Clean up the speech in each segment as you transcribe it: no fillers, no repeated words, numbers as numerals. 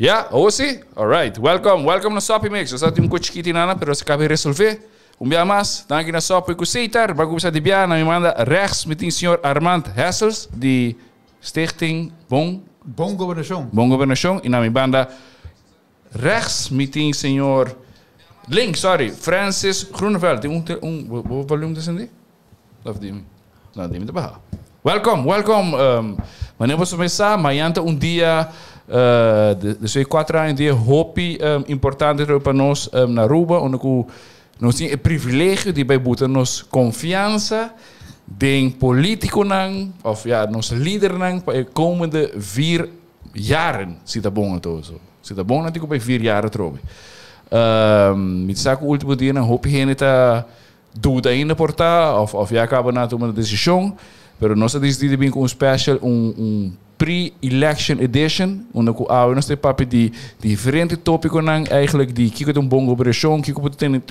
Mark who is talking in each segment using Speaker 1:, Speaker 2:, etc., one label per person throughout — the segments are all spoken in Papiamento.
Speaker 1: Ja, awor si? Alright. Welcome, welcome na Soppy Mix. Nos a tin un ko chikiti nana, pero nos a kaba di resolve. Un bia mas, danki na Soppy ku Seitar. Ba kuminsá di bia, na mi manda rechts mi tin señor Armand Hessels di Stichting Bon.
Speaker 2: Bon Gobernashon.
Speaker 1: Bon Gobernashon. I na mi banda rechts mi tin señor links, sorry, Francis Groeneveld. Tin un, un, bo volume ta sendí? Of di mi? No, di mi ta baha. Welcome, welcome. Wanneer boso mes sa, mañan ta un dia, despues di cuatro aña, un dia hopi importante pa nos na Aruba, unda cu nos tin e privilegio di bay buta nos confiansa den politiconan, of ja, nos lidernan pa e komende vier jaren, si ta bon anto. So, si ta bon, nan tin cu bay vier jaar atrobe. Mi ta sa cu ultimo dianan hopi hende ta duda ainda por ta of of ya caba na tuma decision, pero nos a dicidi di bin cu un special, un un pre-election edition, unda cu awe nos ta papia di diferente topiconan eigenlijk di kico ta un bon gobernacion, kico bo ta tene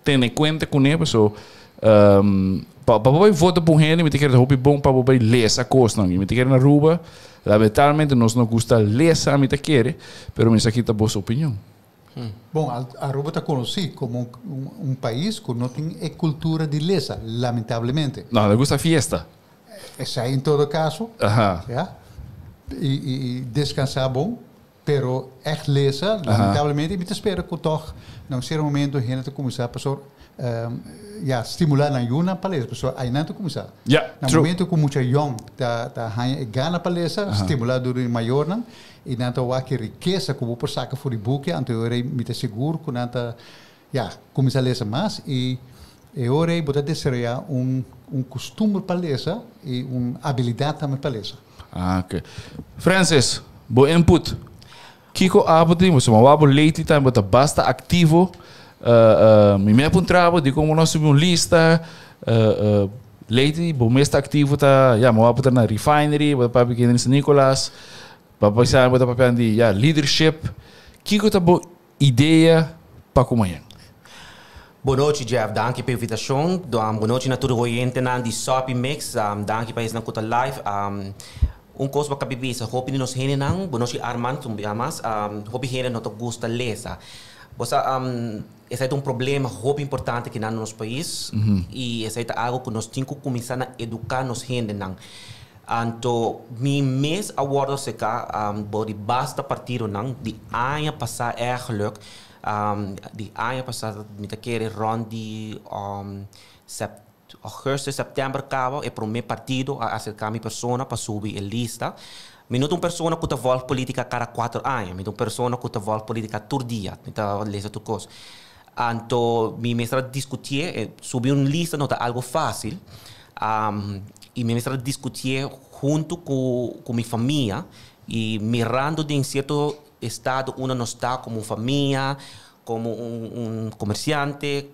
Speaker 1: tene cuenta cune, paso pa pa bo bay vota pa un hende mi ta kere ta hopi bon pa bo bay lesa cosnan, y mi ta kere na Aruba lamentablemente nos no gusta lesa mi ta kere, pero mi sa kita boso opinion.
Speaker 2: Bon, Aruba ta conoci como un pais cu no tin e cultura di lesa, lamentablemente.
Speaker 1: No, nan gusta fiesta.
Speaker 2: Esai en todo caso. Ya. Y descansa bon, pero echt lesa, lamentablemente. Y mi ta spera cu toch na un cierto momento hende ta cuminsa pasobra, ya, stimula nan yunan pa lesa, pasobra ainan ta cuminsa.
Speaker 1: Ya,
Speaker 2: Na
Speaker 1: true.
Speaker 2: momento cu mucha yong ta haña e gana pa lesa, stimula door di mayornan, I nan ta wak e rikesa ku bo por saka for di buki, anto e ora ei mi ta sigur ku nan ta, ya, kuminsá lesa mas i e ora ei bo ta desaroyá un un kustumber pa lesa i un abilidat tambe pa lesa.
Speaker 1: Ah, oké. Francis, bo input. Kiko abo tin? Pasobra bo abo lately tambe bo ta basta aktivo. Mi mi a puntra bo dikon bo no a subi un lista. Lately bo mes ta aktivo ta, ya, bo abo ta na refinery, bo ta papia ku hende di San Nicolas. Pa bisa bo ta papiando di ya leadership. Kiko ta bo idea pa ku mañan?
Speaker 3: Bon nochi Jeff, danki pa invitashon. Bon nochi na tur oyentenan di Soppy Mix. Danki pa esnan ku ta live. Un kos bo a kabi bisa, hopi di nos hendenan, bon nochi Armand, un bia mas, hopi hende no ta gusta lesa. Bo sa esei ta un problema hopi importante kinan na nos pais i esei ta algu ku nos tin ku kuminsá na eduká nos hendenan. Anto mi mes a wordo acerca bo di basta partidonan di aña pasa eigenlijk, di aña pasa mi ta kere rond di augustus, september caba e prome partido a acerca mi persona pa subi e lista. Mi no ta un persona cu ta volg politica cada cuatro aña, mi ta un persona cu ta volg politica tur dia, mi ta lesa tur cos. Anto mi mester a discutié, subi un lista no ta algo facil, y mi mester a discutié hunto cu cu mi famia y mirando den cierto estado unda nos ta como un famia, como un un comerciante,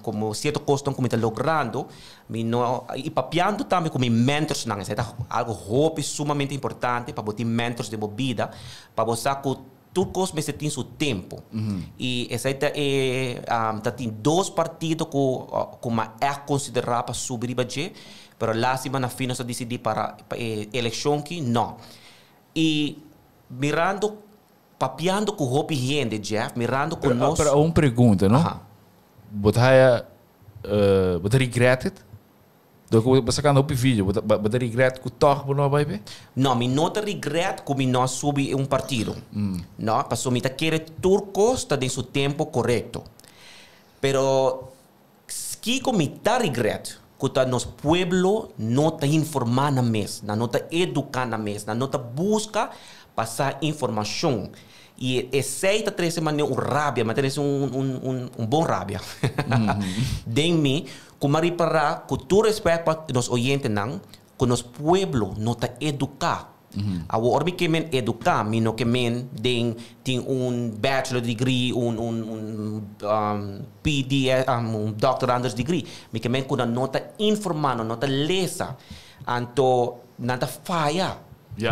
Speaker 3: como cierto cosnan cu mi ta logrando, mi no, y papiando tambe cu mi mentorsnan, esey ta algo hopi sumamente importante pa bo tin mentors den bo bida, pa bo sa cu Tur kos mester tin su tempu. I esei ta e ta tin dos partido ku ku m'a ègt konsiderá pa subi riba dje, pero lástima na fin nos a disidí para pa e elekshon ki nò. I mirando, papiando ku hopi hende, Jeff, mirando ku nos.
Speaker 1: Pero un pregunta, no? Bo ta haya, bo ta regret it? Dor ku bo sakando hopi video, bo ta bo ta regret ku tòg bo no a bai p'e?
Speaker 3: No, mi no ta regret ku mi no a subi e un partido. No, pasobra mi ta kere tur kos ta den su tempo korekto. Pero kiko mi ta regret ku ta nos pueblo no ta informá nan mes, nan no ta eduká nan mes, nan no ta buska pa sa informashon. I esei ta trese manera un rabia, mi ta trese un un un bon rabia den mi. Ku m'a ripará ku tur respèt pa nos oyentenan, ku nos pueblo no ta eduká. Awor ora mi ke men eduká, mi no ke men den tin un bachelor degree, un un un PD, un doctorandus degree. Mi ke men ku nan no ta informá, nan no ta lesa, anto nan ta faya.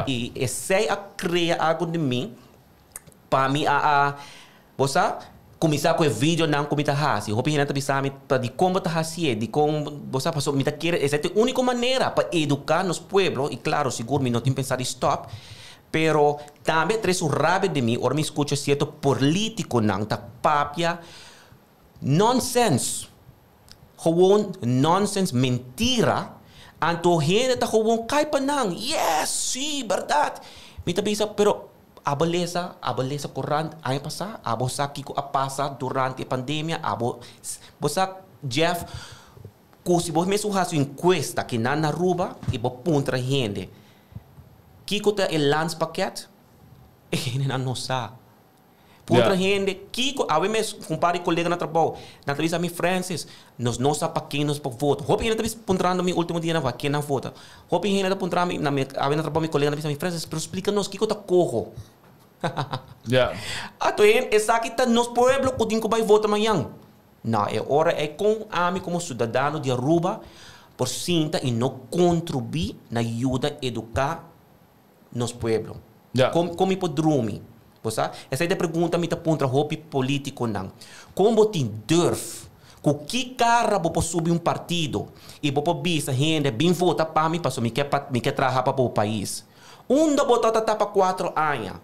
Speaker 3: I esei a krea algu den mi. Pa mi a a bo sa kuminsá ku e videonan ku mi ta hasi. Hopi hende ta bisa mi pa dikon bo ta hasié, dikon bo sa pasobra mi ta kere esei ta e úniko manera pa eduká nos pueblo i klaro sigur mi no tin pensa di stòp. Pero tambe trese un rabia den mi ora mi skucha sierto politikonan ta papia nonsens. Gewoon nonsens, mentira. Anto hende ta gewoon kai pa nan. Yes, si, bèrdat. Mi ta bisa, pero abo lesa, abo lesa korant aña pasá? Abo sa kiko a pasa durante e pandemia? Abo, bo sa, Jeff, ku si bo mes hasi un enkuesta kinan na Aruba i bo puntra hende kiko ta e landspakket, e hendenan no sa. Puntra hende kiko, awe mes ku un par di kolega na trabou, nan ta bisa mi, Francis, nos no sa pa ken nos por vota. Hopi hende ta bisa puntrando mi ultimo dianan pa ken nan vota. Hopi hende ta puntra mi, na mi awe na trabou mi kolega ta bisa mi, Francis, pero splika nos kiko ta koho. Ato hende, esaki ta nos pueblo ku tin ku bai vota mañan. Na e ora ei kon ami komo siudadano di Aruba por sinta i no kontribuí na yuda eduká nos pueblo? Kon kon mi por drumi? Bo sa? Esei ta e pregunta mi ta puntra hopi polítikonan. Kon bo tin durf? Ku ki kara bo por subi un partido i bo por bisa hende bin vota pa mi pasobra mi ke pa mi ke traha pa bo pais? Unda bo tabata ta pa kuatro aña?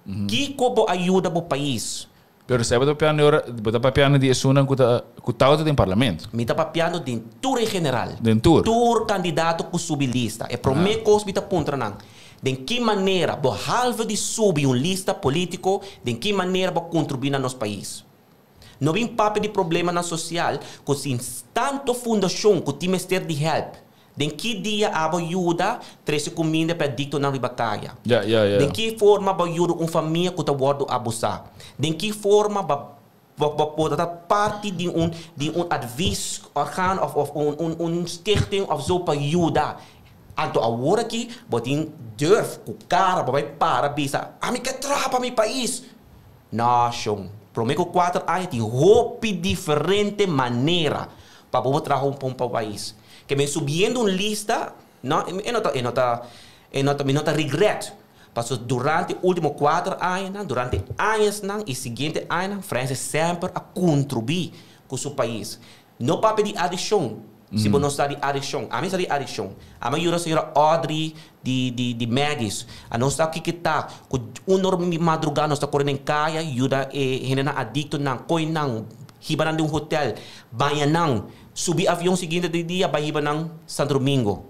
Speaker 3: Kiko bo a yuda bo pais?
Speaker 1: Pero esei bo ta papiando ora, bo ta papiando di esunnan ku ta ku tabata den parlamento.
Speaker 3: Mi ta papiando den tur en general.
Speaker 1: Den tur.
Speaker 3: Tur kandidato ku subi lista. E promé kos mi ta puntra nan, den ki manera bo halve di subi un lista polítiko, den ki manera bo kontribuí na nos pais? No bin papia di problemanan sosial ku sin tanto fundashon ku tin mester di hèlp. Den ki dia abo yuda trese kuminda pa e adiktonan riba kaya?
Speaker 1: Ja, ja, ja.
Speaker 3: Den ki forma bo yuda un famia ku ta wòrdu abusá? Den ki forma bo bo por ta parti di un di un advisorgaan òf òf un un un stichting òf zo pa yuda? Anto awor aki bo tin durf ku kara bo bai para bisa, Ami ke traha pa mi pais! No, shon. Promé ku kuater aña tin hopi diferente manera pa bo por traha un pa un pais. Ke men subiendo un lista, no, e no ta, e no ta, e no ta, mi no ta regret. Paso durante ultimo kuater añanan, durante añasnan i siguiente añanan, Francis semper a kontribuí ku su pais. No papia di adikshon, si bo no sa di adikshon. Ami sa di adikshon. Ami a yuda señora Audrey di, di, di Maggie's. A nos sa kiko ta, ku un or di madrugá nos ta kore den kaya yuda e hendenan adiktonan, koi nan, hiba nan den un hotel, baña nan. Subi avion siguiente di dia bai hiba nan Santo Domingo.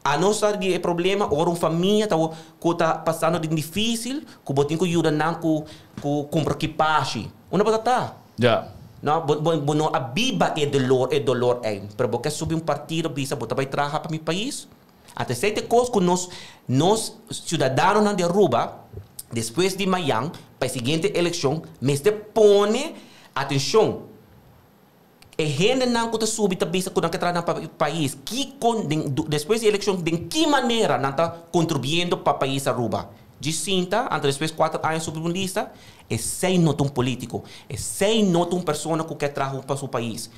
Speaker 3: Anos sa di e problema ora un famia ta ku ta pasando den dificil ku bo tin ku yuda nan ku ku kumpra kipashi. Unda bo ta ta?
Speaker 1: Ja.
Speaker 3: No, bo bo bo no a biba e dolor e dolor ei, pero bo ke subi un partido bisa bo ta bai traha pa mi pais? Anto esei ta e kos ku nos nos siudadanonan di Aruba despues di mayan pa e siguiente elekshon mester pone atenshon. E hendenan ku ta subi ta bisa ku nan ke traha nan pais, kiko den despues di elekshon den ki manera nan ta kontribuyendo pa pais Aruba? Djis sinta, anto despues kuater aña subi un lista, esei no ta un politiko, esei no ta un persona ku ke traha pa su pais.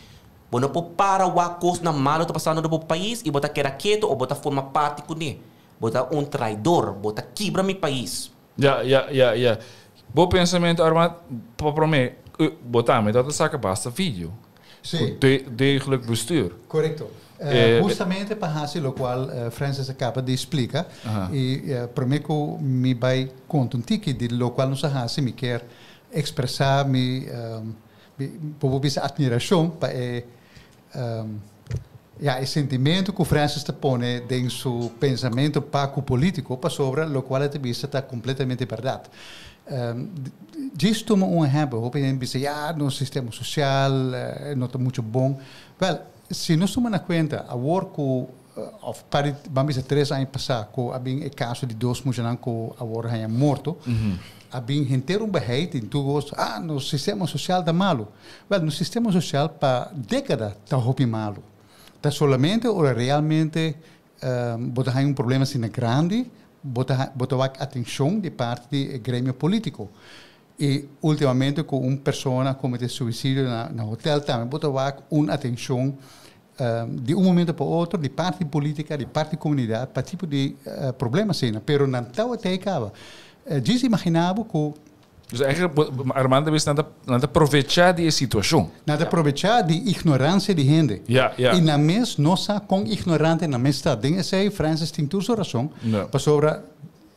Speaker 3: Bo no por para wak kosnan malo ta pasando den bo pais i bo ta keda keto o bo ta forma parti kuné. Bo ta un traidor, bo ta kibra mi pais.
Speaker 1: Ya, ya, ya, ya. Bo pensamentu, Armand, pa promé, bo tambe ta ta saka basta video.
Speaker 2: Sí.
Speaker 1: Ku de, degelijk bestuur.
Speaker 2: Korekto.
Speaker 1: Eh,
Speaker 2: Hustamente pa hasi lokual Francis a kaba di splika.
Speaker 1: Aha.
Speaker 2: I promé ku mi bai konta un tiki di lokual nos a hasi, mi kier ekspresá mi, mi, bo por bisa atmirashon pa e Ya, e sentimentu ku Francis ta pone den su pensamentu pa ku polítiko pasobra lokual e ta bisa ta kompletamente bèrdat. Djis tuma un ehèmpel, hopi hende bisa, ya, nos sistema sosial no ta muchu bon. Wèl, si nos tuma na kuenta awor ku òf par di, ban bisa tres aña pasá ku a bin e kaso di dos muchanan ku awor haña morto, a bin henter un beheit den tur goso, ah, nos sistema sosial ta malu. Wel, nos sistema sosial pa dékada ta hopi malu. Ta solamente ora realmente bo ta haña un problema asina grandi, bo ta bo ta wak atenshon di parti di e gremio polítiko. I últimamente ku un persona a kometé suisidio na na hotel tambe bo ta wak un atenshon di un momento pa otro di parti di polítika, di parti di komunidat pa tipo di problema asina. Pero nan tabata ei kaba. Djis imaginá bo ku.
Speaker 1: Dus eigenlijk, Armando ta bisa, nan ta, nan ta provechá di e situashon.
Speaker 2: Nan ta provechá di ignoransia di hende.
Speaker 1: Ja, ja.
Speaker 2: I nan mes no sa kon ignorante nan mes ta. Den esei Francis tin tur su rason.
Speaker 1: Ja.
Speaker 2: Pasobra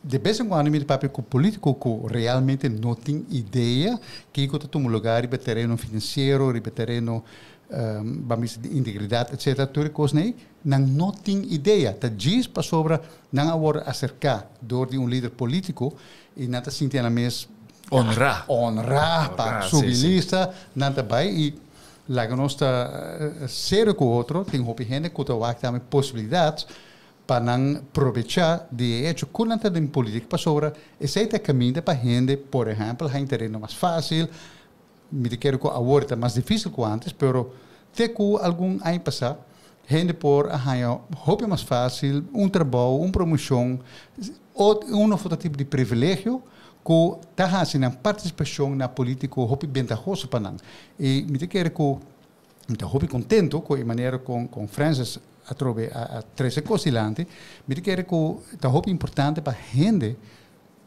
Speaker 2: De bes en cuando mi ta papia cu politico cu realmente no tin idea kico ta tuma lugar riba tereno financiero, riba tereno, ban bisa, di integridad, etcetera. Tur e cosnan ey, nan no tin idea. Ta djis pasobra nan a worde acerca door di un lider politico y nan ta sinti nan mes
Speaker 1: Honra.
Speaker 2: Honra pa subi lista, nan ta bay y laga nos ta serio cu otro, tin hopi hende cu ta wak tambe posibilidad pa nan probecha di e hecho cu nan ta den politica, pasobra esey ta caminda pa hende, por ehempel, haña tereno mas facil. Mi ta kere cu awor ta mas dificil cu antes, pero te cu algun aña pasa hende por a haña hopi mas facil un trabou, un promocion, un of otro tipo di privilegio cu ta haci nan participacion na politico hopi bentahoso pa nan. Y mi ta kere cu mi ta hopi contento cu e manera con Francis atrobe a trece cos dilanti. Mi ta kere cu ta hopi importante pa hende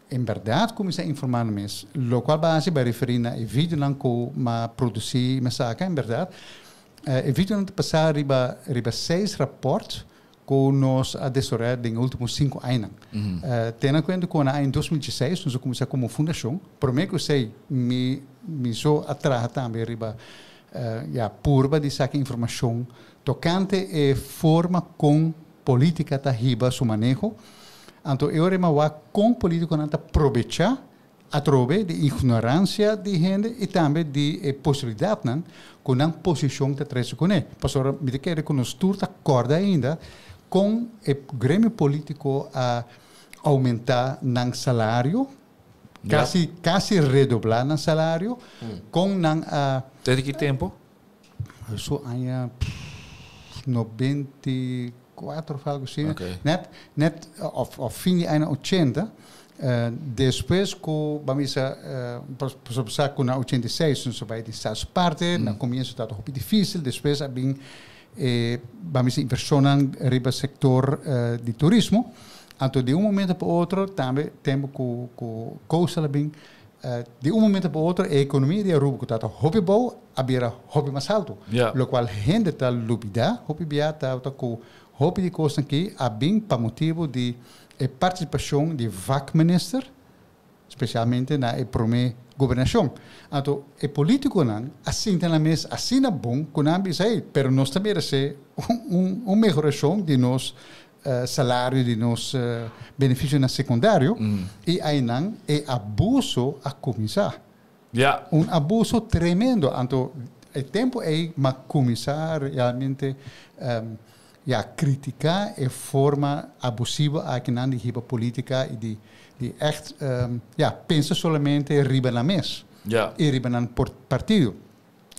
Speaker 2: en berdad cuminsa informa nan mes, locual base bay referi na e videonan cu m'a produci, m'a saca en berdad. E videonan ta pasa riba seis rapport cu nos a desaroya den e ultimo 5 añanan. Tene na cuenta cu na aña 2016 nos a cuminsa como fundacion. Prome cu esey mi so a traha tambe riba, ya, purba di saca informacion tocante e forma con politica ta hiba su maneho. Anto e ora e mawak con politiconan ta probecha atrobe di ignorancia di hende y tambe di e posibilidadnan cu nan posicion ta trece cune. Pasobra mi ta kere cu nos tur ta corda ainda con e gremio politico a aumenta nan salario, casi casi redobla nan salario, con nan a
Speaker 1: Desde ki tempo?
Speaker 2: Su aña 94 of algo asina. Net of fin di aña 80. Despues cu, ban bisa, pasobra sa cu na 86 nos a bay di Status Aparte, na comienzo tabata hopi dificil, despues a bin e, ban bisa, inversionnan riba sector di turismo. Anto di un momento pa otro, tambe tempo cu Coastal a bin, di un momento pa otro e economia di Aruba cu tabata hopi bou a bira hopi mas halto. Locual hende ta lubida hopi bia tabata cu hopi di cosnan aki a bin pa motibo di e participacion di vakminister, specialmente na e prome gobernacion. Anto e politiconan a sinta nan mes asina bon cu nan a bisa, hey, pero nos ta merece un mehoracion di nos salario, di nos beneficionan secundario, y aynan e abuso a cuminsa. Un abuso tremendo. Anto e tempo ey m'a cuminsa realmente, ya, critica e forma abusivo akinan di hiba politica y di echt, ya, pensa solamente riba nan mes y riba nan partido.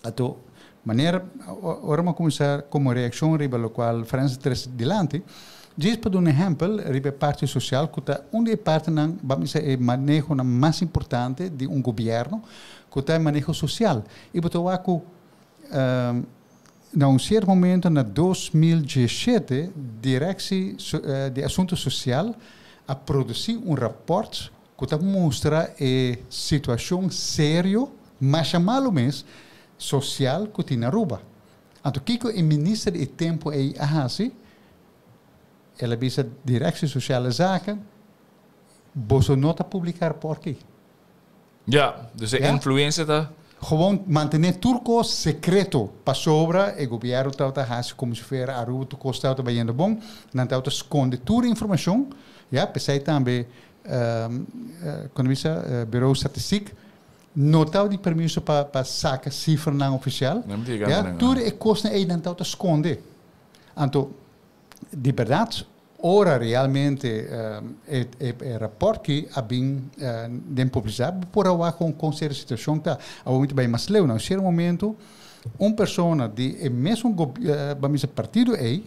Speaker 2: Anto manera ora m'a cuminsa como reaccion riba locual Francis trece dilanti, djis pa duna un ehempel riba e parti social cu ta un di e partinan, ban bisa e manehonan mas importante di un gobierno, cu ta e maneho social. Y bo ta wak cu na un cierto momento na 2017 Directie di Asunto Social a produci un rapport cu ta mustra e situacion serio, masha malo mes, social cu tin na Aruba. Anto kico e minister di e tempo ey a haci? El a bisa Directie Sociale Zaken, boso no ta publica rapport aki.
Speaker 1: Ja, dus e influencia ta
Speaker 2: Gewoon mantene tur cos secreto, pasobra e gobierno tabata haci como si fuera Aruba tur cos tabata bayendo bon, nan tabata sconde tur informacion, ja, pesey tambe, con bisa, Bureau Statistiek no tabata di permiso pa saca cifranan oficial, ja, tur e cosnan ey nan tabata sconde. Anto, di berdad, ora realmente e rapport ki a bin den publicidad, bo por a wak con serio situacion ta. Awor mi ta bay mas leu. Na un cierto momento, un persona di e mesun, ban bisa, partido ey,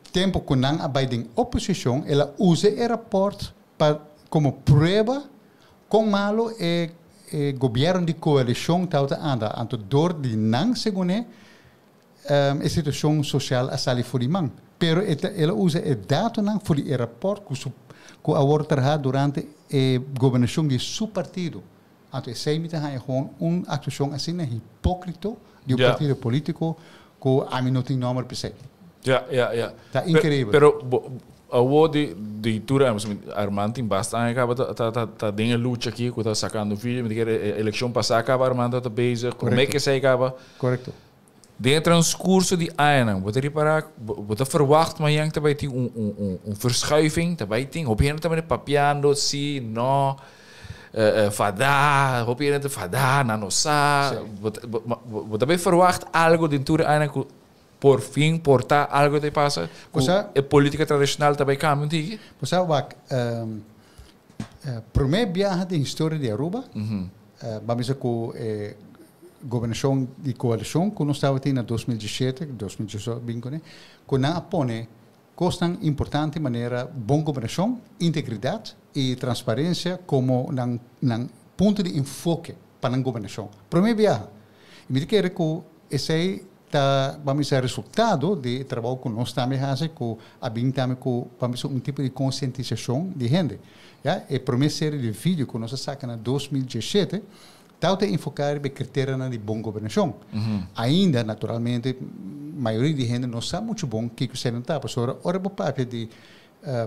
Speaker 2: tempo cu nan a bay den oposicion, el a usa e rapport pa como prueba con malo e gobierno di coalicion tabata anda. Anto door di nan, segun e, e situacion social a sali for di man. Pero el a usa e datonan for di e rapport cu a worde traha durante e gobernacion di su partido. Anto esey mi ta haya gewoon un actuacion asina hipocrito di un partido politico cu ami no tin nomber p'esey.
Speaker 1: Ja, ja, ja.
Speaker 2: Ta increibel.
Speaker 1: Pero, bo, Awo di di tur Armand tin basta aña caba ta ta ta ta den e lucha aki cu ta sacando video. Mi ta kere e eleccion pasa caba Armand ta bezig. Prome cu esey caba.
Speaker 2: Correcto.
Speaker 1: Den e transcurso di añanan bo ta ripara bo ta verwacht mañan ta bay tin un un un un verschuiving ta bay tin hopi hende ta bay papiando si no fada hopi hende ta fada nan no sa bo ta bo ta bay verwacht algo den tur e añanan cu por fin por ta algo ta pasa cu e politica tradicional ta bay cambia un tiki?
Speaker 2: Bo sa wak prome biaha den historia di Aruba Ban bisa ku e gobernashon di koalishon ku nos tabatin na 2017, 2018 bin kuné, ku nan a pone kosnan importante manera bon gobernashon, integridat i transparensia komo nan nan punto di enfoke pa nan gobernashon. Promé biaha. I mi ta kere ku esei ta ban bisa resultado di e trabou ku nos tambe hasi ku a bin tambe ku ban bisa un tipo di konsientisashon di hende. Ya, e promé serie di video ku nos a saka na 2017 tabata enfoká riba e kriterianan di bon gobernashon. Ainda, naturalmente, mayoria di hende no sa muchu bon kiko eseinan ta, pasobra ora bo papia di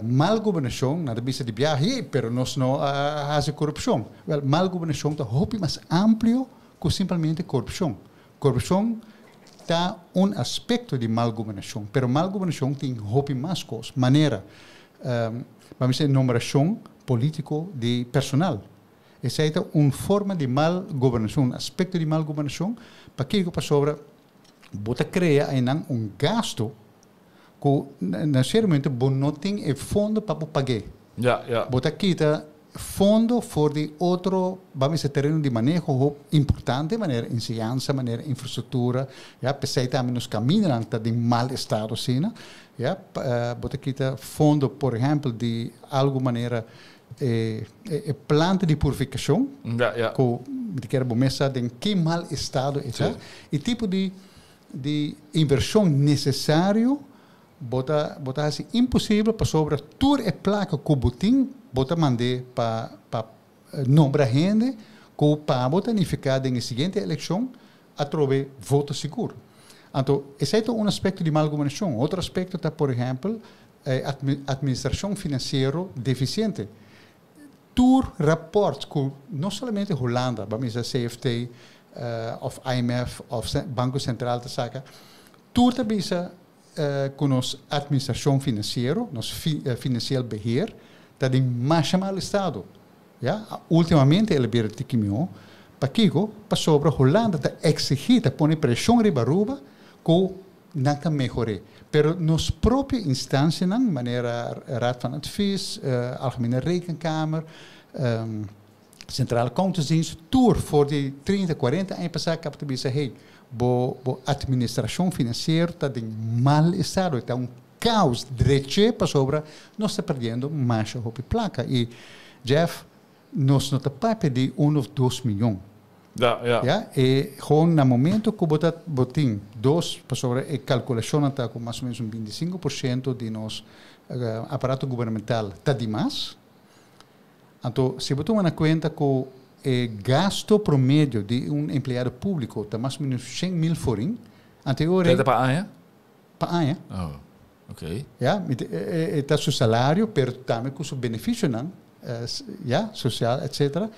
Speaker 2: mal gobernashon, nan ta bisa di biaha, hey, pero nos no a hasi korupshon. Wèl, mal gobernashon ta hopi mas amplio ku simpelmente korupshon. Korupshon ta un aspekto di mal gobernashon, pero mal gobernashon tin hopi mas kos, manera, ban bisa nombrashon polítiko di personal. Esei ta un forma di mal gobernashon, un aspekto di mal gobernashon. Pakiko? Pasobra bo ta krea einan un gasto ku na sierto momento bo no tin e fondo pa bo pag'é. Bo ta kita fondo for di otro, ban bisa tereno di maneho hopi importante manera enseñansa, manera infrastruktura, ya, p'esei tambe nos kamindanan ta den mal estado asina, ya. Bo ta kita fondo por ehèmpel di algu manera e e planta di purifikashon ku mi ta kere bo mes sa den ki mal estado e ta, e tipo di di invershon nesesario bo ta bo ta hasi imposibel pasobra tur e plaka ku bo tin bo ta mand'é pa pa nombra hende ku pa bo ta nifiká den e siguiente elekshon atrobe voto sigur. Anto esei ta un aspekto di mal gobernashon. Otro aspekto ta por ehèmpel e atministrashon finansiero defisiente. Tur rapòrt ku no solamente Hulanda, ban bisa CFT òf IMF òf Banko Sentral ta saka, tur ta bisa ku nos atministrashon finansiero, nos financieel beheer, ta den masha mal estado. Ya, ultimamente el a bira tiki mihó. Pakiko? Pasobra Hulanda ta eksigí, ta pone preshon riba Aruba ku nan ta mehor'é. Pero nos propio instansianan, manera Raad van Advies, Algemene Rekenkamer, Centrale Accountantsdienst, tur for di trinta, kuarenta aña pasá kaba ta bisa, hey, bo bo atministrashon finansiero ta den mal estado, e ta un kaos, drech'é pasobra nos ta perdiendo masha hopi plaka. I Jeff, nos no ta papia di un of dos miyon.
Speaker 1: Ja, ja.
Speaker 2: Ja, e gewoon na momento ku bo ta bo tin dos, pasobra e kalkulashonnan ta ku mas o menos un 25% di nos aparato gubernamental ta di mas. Anto si bo tuma na kuenta ku e gasto promedio di un empleado públiko ta mas o menos 100.000 forin, anto e ora ei.
Speaker 1: Ta pa aña?
Speaker 2: Pa aña.
Speaker 1: Oh, ok.
Speaker 2: Ja, e ta su salario, pero tambe ku su benefisionan, ja, sosial, etcetera.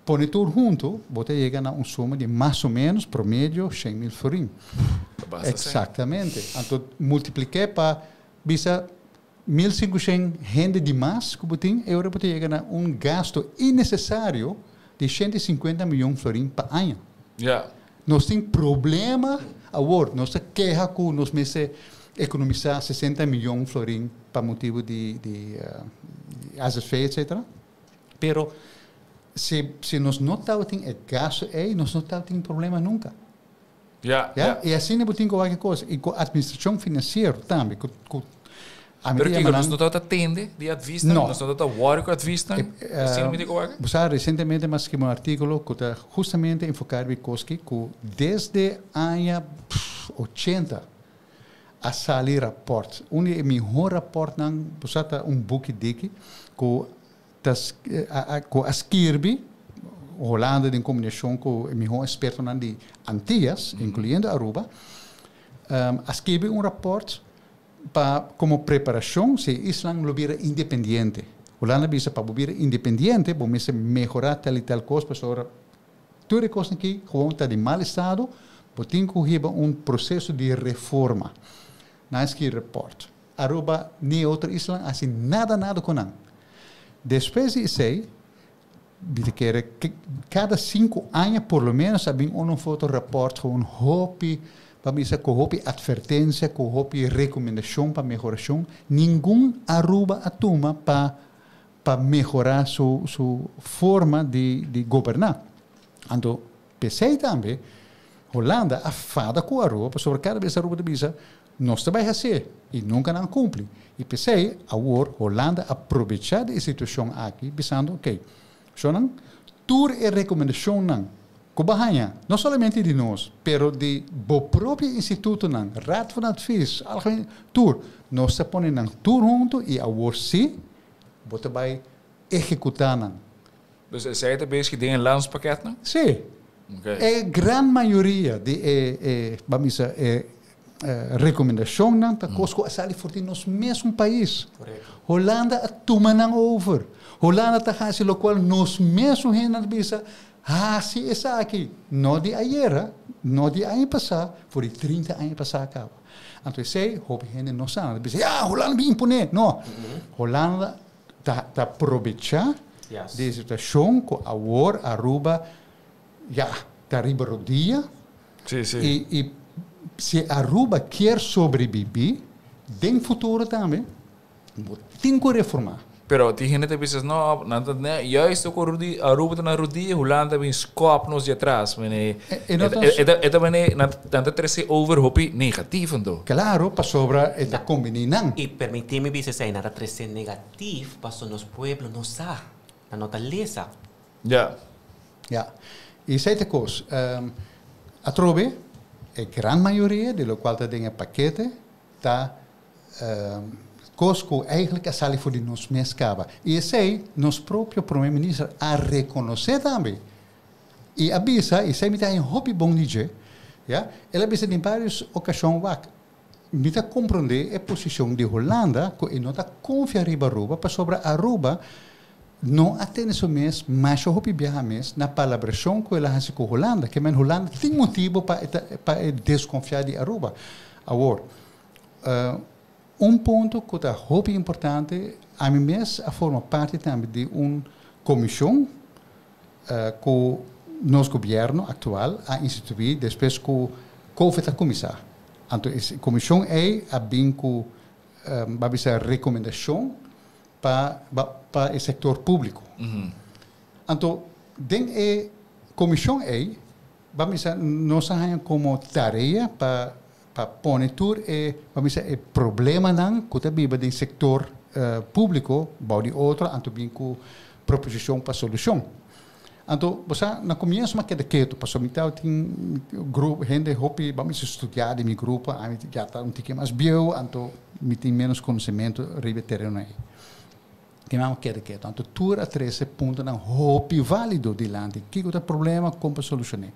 Speaker 2: Pone tur hunto, bo ta yega na un suma di mas o menos, promedio, 100.000 florin.
Speaker 1: Ta basta sèn.
Speaker 2: Eksaktamente. Anto multiplik'é pa bisa 1500 hende di mas ku bo tin, e ora bo ta yega na un gasto innesesario di 150 miyon florin pa aña.
Speaker 1: Ja.
Speaker 2: Nos tin problema awor, nos ta keha ku nos mester ekonomisá 60 miyon florin pa motibu di di azv etcetera, pero si si nos no tabatin e gasto ei nos no tabatin problema nunka.
Speaker 1: Ja,
Speaker 2: Ja,
Speaker 1: ja.
Speaker 2: i asina bo tin ku wak e kos i ku atministrashon finansiero tambe ku ku ami
Speaker 1: Pero
Speaker 2: ta
Speaker 1: kiko,
Speaker 2: yama
Speaker 1: nos
Speaker 2: nan
Speaker 1: no tabata tende di advisnan?
Speaker 2: No.
Speaker 1: Nos no tabata wòri ku advisnan? Asina mi tin ku wak?
Speaker 2: Bo sa, resientemente mi a skibi un artíkulo ku ta hustamente enfoká riba e kos ki ku desde aña 80 a sali rapòrt. Un di e mihó rapòrtnan, bo sa, ta un buki diki ku ta ku a skirbi Hulanda den kombinashon ku e mihó ekspertonan di Antillas, inkluyendo Aruba, a skirbi un rapòrt. Pa komo preparashon si e islanan lo bira independiente. Hulanda a bisa pa bo bira independiente bo mester mehorá tal i tal kos pasobra tur e kosnan aki gewoon ta di mal estado, bo tin ku hiba un proseso di reforma. Nan a skirbi report. Aruba ni e otro islanan a hasi nada nada ku nan. Despues di esei Mi ta kere kada sinku aña por lo menos a bin un of otro rapport gewoon hopi pa bisa ku hopi atvertensia, ku hopi rekomendashon pa mehorashon. Ningun Aruba a tuma pa pa mehorá su su forma di di goberná. Anto p'esei tambe Hulanda a fada ku Aruba pasobra kada bes Aruba ta bisa Nos ta bai hasié i nunka nan a kumpli. I p'esei awor Holanda a probechá di e situashon aki bisando, Oké, shonnan, tur e rekomendashonnan ku bo a haña, no solamente di nos, pero di bo propio institutonan, Raad van Advies, Algemeen, tur, nos ta pone nan tur huntu i awor sí bo ta bai ehekutá nan.
Speaker 1: Dus esei ta bezig den e landspakketnan?
Speaker 2: Sí.
Speaker 1: Oké.
Speaker 2: E gran mayoria di e, e, ban bisa, e rekomendashonnan ta kos ku a sali for di nos mesun pais.
Speaker 3: Korekto.
Speaker 2: Holanda a tuma nan over. Holanda ta hasi lokual nos mesun hendenan ta bisa, hasi esaki. No di ayera, no di aña pasá, for di 30 aña pasá kaba. Anto esei hopi hende no sa. Nan ta bisa, ya, Holanda bin imponé. No. Holanda ta probecha di e situacion cu awor Aruba ya ta riba rodia y si Aruba kier sobrevivi den futuro tambe bo tin cu reforma.
Speaker 1: Pero tin hende ta bisa no, nan ta juist cu Aruba ta na rodia Hulanda ta bin scop nos di atras. E ta mene nan ta trece over hopi negatief anto.
Speaker 2: Claro, pasobra e ta combini nan.
Speaker 3: Y permiti mi bisa esey, nan ta trece negatief paso nos pueblo no sa, nan no ta lesa.
Speaker 1: Ja.
Speaker 2: Ja. Y esey ta cos. Atrobe, e gran mayoria di locual ta den e pakete ta cos cu eigenlijk a sali for di nos mes caba. Y esey nos propio Prome Minister a reconoce tambe. I a bisa, i esei mi ta haña hopi bon di dje, ya, el a bisa den vários okashon, Wak, mi ta komprondé e posishon di Hulanda ku e no ta konfia riba Aruba pasobra Aruba no a tene su mes masha hopi biaha mes na palabrashon ku el a hasi ku Hulanda. Ke men Hulanda tin motibu pa e ta pa e deskonfiá di Aruba. Awor, un punto ku ta hopi importante, ami mes a forma parti tambe di un komishon, ku nos gobièrnu aktual a instituí despues ku Covid a kuminsá. Anto e komishon ei a bin ku bo a bisa rekomendashon pa pa e sektor públiko. Anto den e komishon ei bo a bisa nos a haña komo tarea pa pa pone tur e bo a bisa e problemanan ku ta biba den sektor públiko bou di otro anto bin ku proposishon pa solushon. Anto bo sa na komienso mi a keda ketu pasobra mi tabatin grupo hende hopi bo a bisa studiá den mi grupo ami ya ta un tiki mas bieu anto mi tin ménos konosementu riba e tereno ei. Tin nan a keda ketu. Anto tur a trese puntonan hopi válido dilanti kiko ta e problema kon pa solushoné.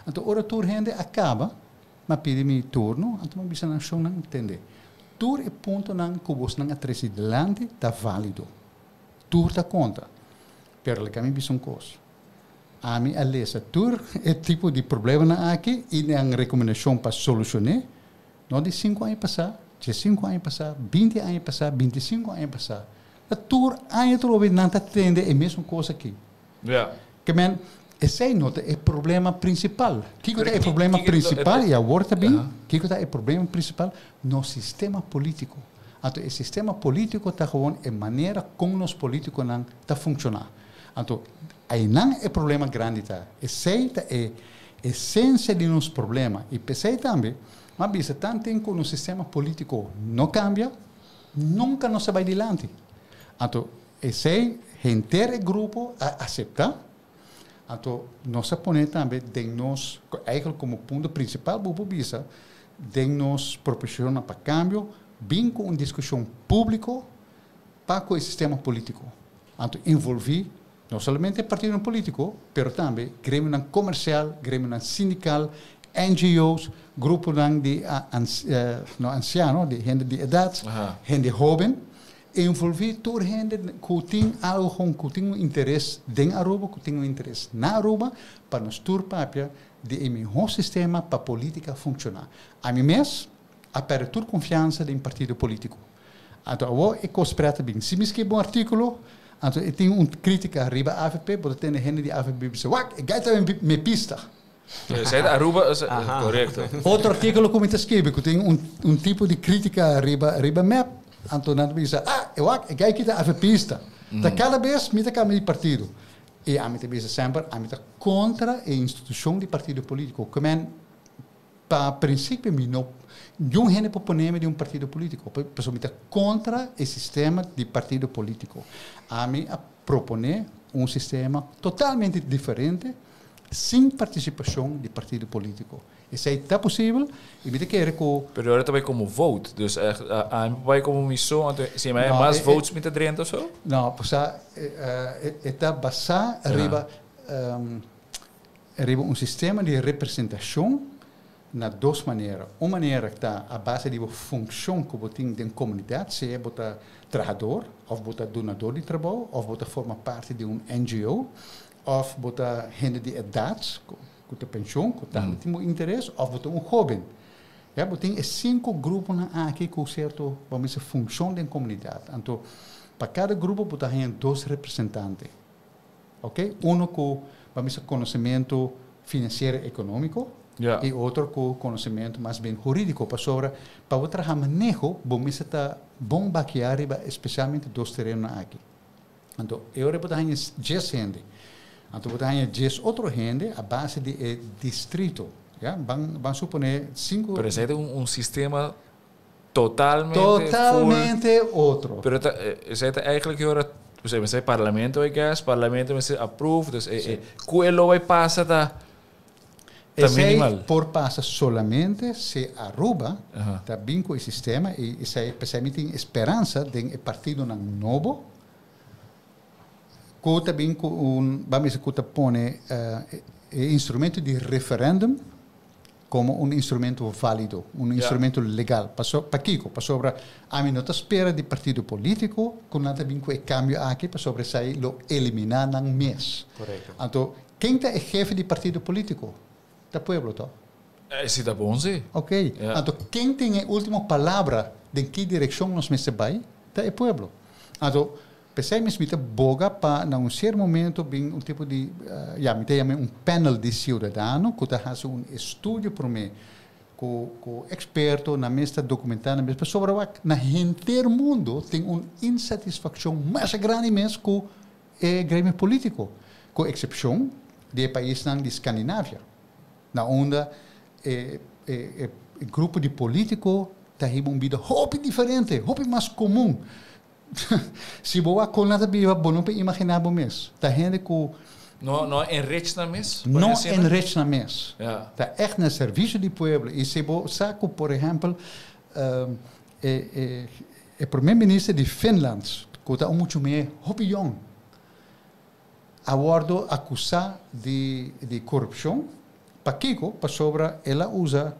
Speaker 2: Anto ora tur hende a kaba Mi a pidi mi turno, anto mi a bisa nan, Shonnan, tende, tur e puntonan ku bosnan a trese dilanti ta válido. Tur ta konta. Pero leka mi bisa un kos. Ami a lesa tur e tipo di problemanan aki i nan rekomendashon pa solushon'é, no di sinku aña pasá, diesinku aña pasá, binti aña pasá, bintisinku aña pasá. Ta tur aña atrobe nan ta tende e mesun kos aki.
Speaker 1: Ja.
Speaker 2: Ke men, esei no ta e problema prinsipal. Kiko ta e problema prinsipal? I awor ta bin, kiko ta e problema prinsipal? Nos sistema polítiko. Anto e sistema polítiko ta gewoon e manera kon nos polítikonan ta funkshoná. Anto einan e problema grandi ta. Esei ta e esensia di nos problema. I p'esei tambe, m'a bisa tanten ku nos sistema polítiko no kambia, nunka nos ta bai dilanti. Anto Esei henter e grupo a aseptá, anto nos a pone tambe den nos, eigenlijk komo punto prinsipal bo por bisa, den nos proposishonnan pa kambio, bin ku un diskushon públiko pa ku e sistema polítiko. Anto envolví no solamente e partidonan polítiko, pero tambe gremionan komersial, gremionan sindikal, NGO's, gruponan di no anciano, di hende di edad, hende hoben, envolvi tur hende cu tin algo, cu tin un interes den Aruba, cu tin un interes na Aruba, pa nos tur papia di e miho sistema pa politica funciona. Ami mes a perde tur confiansa den partido politico. Anto awo e cos preta bin. Si mi scribi un articulo, anto e tin un critica riba avp, bo ta tende hende di avp bisa, wak, e guy ta mepista.
Speaker 1: Esei ta Aruba, corecto.
Speaker 2: Otro articulo cu mi ta scribi cu tin un tipo di critica riba mep, anto nan ta bisa, ah, e wak, e guy aki ta avpista. Ta cada bes mi ta cambia di partido. Y ami ta bisa semper, ami ta contra e institucion di partido politico. Cu men, pa principio mi no, niun hende por pone mi di un partido politico, pasobra mi ta contra e sistema di partido politico. Ami a propone un sistema totalmente diferente, sin participacion di partido politico. Esey ta posibel y mi ta kere cu.
Speaker 1: Pero ora ta bay como vote, dus echt ami por bay como mi so, anto si mi haya mas votes mi ta drenta of so?
Speaker 2: No, pasobra e ta basa riba riba un sistema di representacion na dos manera. Un manera ta a base di bo funcion cu bo tin den comunidad, sea bo ta trahador of bo ta dunador di trabou of bo ta forma parti di un NGO Of bo ta hende di edat ku ta penshon, ku tambe tin bo interes, of bo ta un hóben. Ya, bo tin e sinku gruponan aki ku sierto, bo a bisa, funshon den komunidat. Anto, pa kada grupo bo ta haña dos representante. Oke? Uno ku, bo a bisa, konosementu finansiero ekonómiko i otro ku konosementu mas bien hurídiko. Pasobra pa bo traha maneho, bo mester ta bon bakiá riba espesialmente dos terenonan aki. Anto e ora bo ta haña djes hende. Anto bo ta haña djes otro hende a base di e distrito. Ya, ban ban suponé sinku.
Speaker 1: Pero esei ta un sistema totalmente
Speaker 2: full. Totalmente otro.
Speaker 1: Pero ta esei ta eigenlijk e ora, osea mester parlamento I guess, parlamento mester approve, dus e e ku e lo bai pasa ta ta minimal.
Speaker 2: Esei por pasa solamente si Aruba ta bin ku e sistema i esei p'esei mi tin e speransa den e partidonan nobo ku ta bin ku un, ban bisa ku ta pone e instrumento di referendum komo un instrumento válido, un instrumento legal. Paso, pakiko? Pasobra ami no ta spera di partido polítiko ku nan ta bin ku e kambio aki pasobra esei lo eliminá nan mes. Anto Ken ta e hefe di partido politico? Ta pueblo to?
Speaker 1: Si ta bon si.
Speaker 2: Ok. Anto ken tin e ultimo palabra den ki direccion nos mester bay? Ta e pueblo. Anto pesey mes mi ta boga pa na un cier momento bin un tipo di, ya mi ta yama un panel di ciudadano cu ta haci un estudio prome cu cu experto, nan mes ta documenta nan mes pasobra wak na henter mundo tin un insatisfaccion masha grandi mes cu E gremio polítiko, ku eksepshon di e paisnan di Skandinavia, na unda e e grupo di polítiko ta hiba un bida hopi diferente, hopi mas komun. Si bo wak kon nan ta biba, bo no por imaginá bo mes. Ta hende ku.
Speaker 1: No no enrich nan mes?
Speaker 2: No enrich nan mes. Ta ègt na servisio di pueblo. I si bo sa ku, por ehèmpel, E e prome minister di Finland, ku ta un muchu mee hopi yòn, a wòrdu akusá di di korupshon. Pakiko? Pasobra el a usa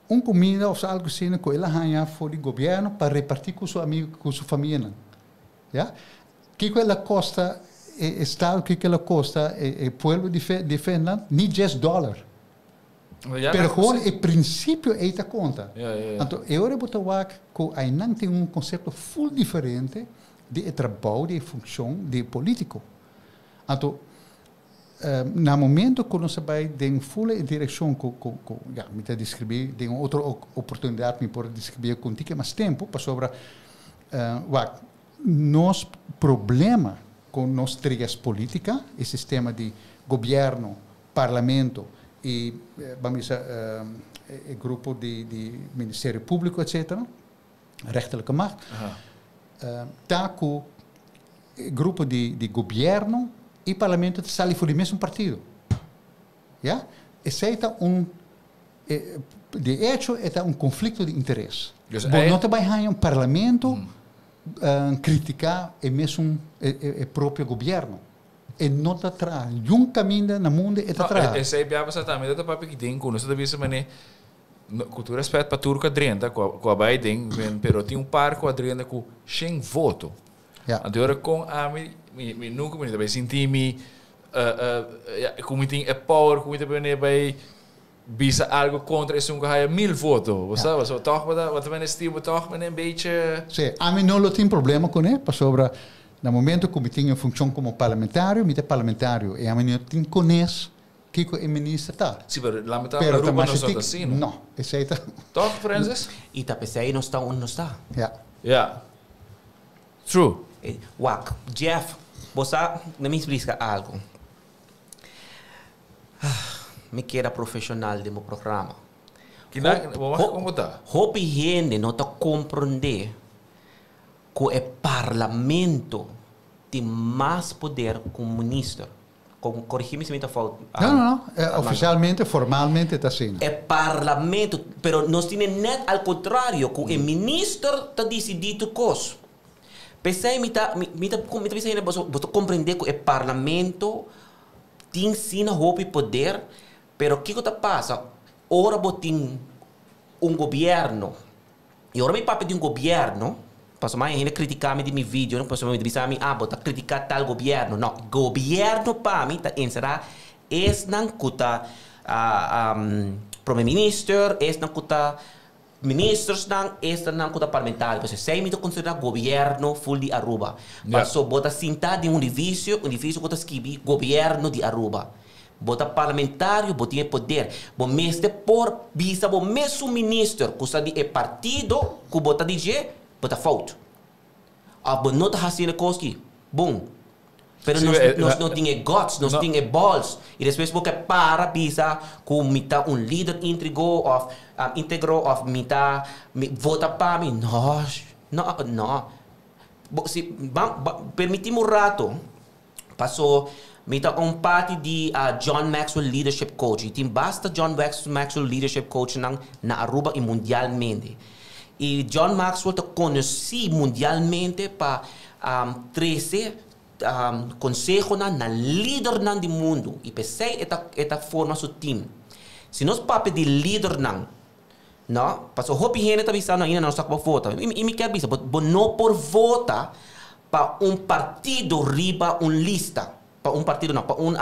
Speaker 2: un kuminda òf algu asina ku el a haña for di gobièrnu pa repartí ku su amigu, ku su famianan. Ya. Kiko el a kosta e estado, kiko el a kosta e pueblo di di Finland? Ni dies dòler. Pero gewoon e principio ei ta conta. Anto e ora bo ta wak cu ainan tin un concepto full diferente di e trabou, di e funcion di e politico. Anto na momento cu nos a bay den full e direccion cu cu cu ya mi ta describi den un otro oportunidad mi por describi cu un tiki mas tempo pasobra wak nos problema cu nos trias politica, e sistema di gobierno, Parlamento y ban bisa e grupo di di Ministerio Publico etcetera, rechterlijke macht, ta cu e grupo di di gobierno y Parlamento ta sali for di mesun partido. Ya? Esey ta un de hecho e ta un conflicto di interes. Bo no ta bay haña un Parlamento critica e mesun e propio gobierno. E no ta traha. Niun kaminda na mundu e ta traha.
Speaker 1: Esei bia pasa tambe ta papia ki den ku nos ta bisa mane ku tur respet pa tur ku a drenta ku a bai den pero tin un par ku a drenta ku shen voto. Anto ora kon ami mi nunka mi no ta bai sinti mi ku mi tin e power ku mi ta bini bai bisa algo kontra esun ku haya 1000 voto. Bo sa? So tòg bo ta bo ta mene stier bo tòg mene un bechi.
Speaker 2: Sí, ami no lo tin problema kuné pasobra na momento ku mi tin e funshon komo parlamentario, mi ta parlamentario i ami no tin kones kiko e minister ta.
Speaker 1: Sí, pero lamentablemente
Speaker 2: Pero ta
Speaker 1: Aruba no
Speaker 2: masha
Speaker 1: so ta
Speaker 2: tik.
Speaker 1: asina.
Speaker 2: No, esei ta.
Speaker 1: Tòg, Francis?
Speaker 3: I ta p'esei nos ta unda nos ta.
Speaker 2: Ja.
Speaker 1: Ja. True.
Speaker 3: Wak, Jeff, bo sa, na mi splica algo. Mi keda profesional den bo programa.
Speaker 1: Kina, bo wak kon bo ta?
Speaker 3: Hopi hende no ta comprende cu e parlamento tin mas poder cu un minister. Corrigi mi si mi ta fout.
Speaker 2: No, no, no. Oficialmente, formalmente ta asina.
Speaker 3: E parlamento, pero nos tine net al contrario cu e minister ta dicidi tur cos. P'esei mi ta mi ta mi ta bisa hende boso bo ta comprende cu e parlamento tin asina hopi poder, pero kico ta pasa ora bo tin un gobierno y ora mi papia di un gobierno pasobra mas hende critica mi di mi video pasobra mi ta bisa mi ah bo ta critica tal gobierno no gobierno pa mi ta encera esnan cu ta prome minister esnan cu ta Ministersnan estanan ku ta parlamentario pasobra esei mi ta konsiderá gobièrnu ful di Aruba. Paso bo ta sintá den un edifisio, un edifisio ku ta skibi gobièrnu di Aruba. Bo ta parlamentario, bo tin e poder. Bo mester por bisa bo mesun minister ku sa di e partido ku bo ta di dje, bo ta fout. Of bo no ta hasiendo e kos ki bon. Pero nos, nos no tin e guts, nos tin e balls. Y despues bo ke para bisa ku mi ta un lider intrigo of integro of mi ta mi vota pa mi. No, no, no. Bo si ban ban permiti mi un rato paso mi ta un parti di John Maxwell Leadership Coach y tin basta John Maxwell Leadership Coachnan na Aruba y mundialmente. Y John Maxwell ta conoci mundialmente pa trece consehonan na lidernan di mundo y p'esey e ta e ta forma su team. Si nos papia di lidernan, no, pasobra hopi hende ta bisa no ainda nos ta por vota. Y mi kier bisa bo bo no por vota pa un partido riba un lista. Pa un partido no, pa un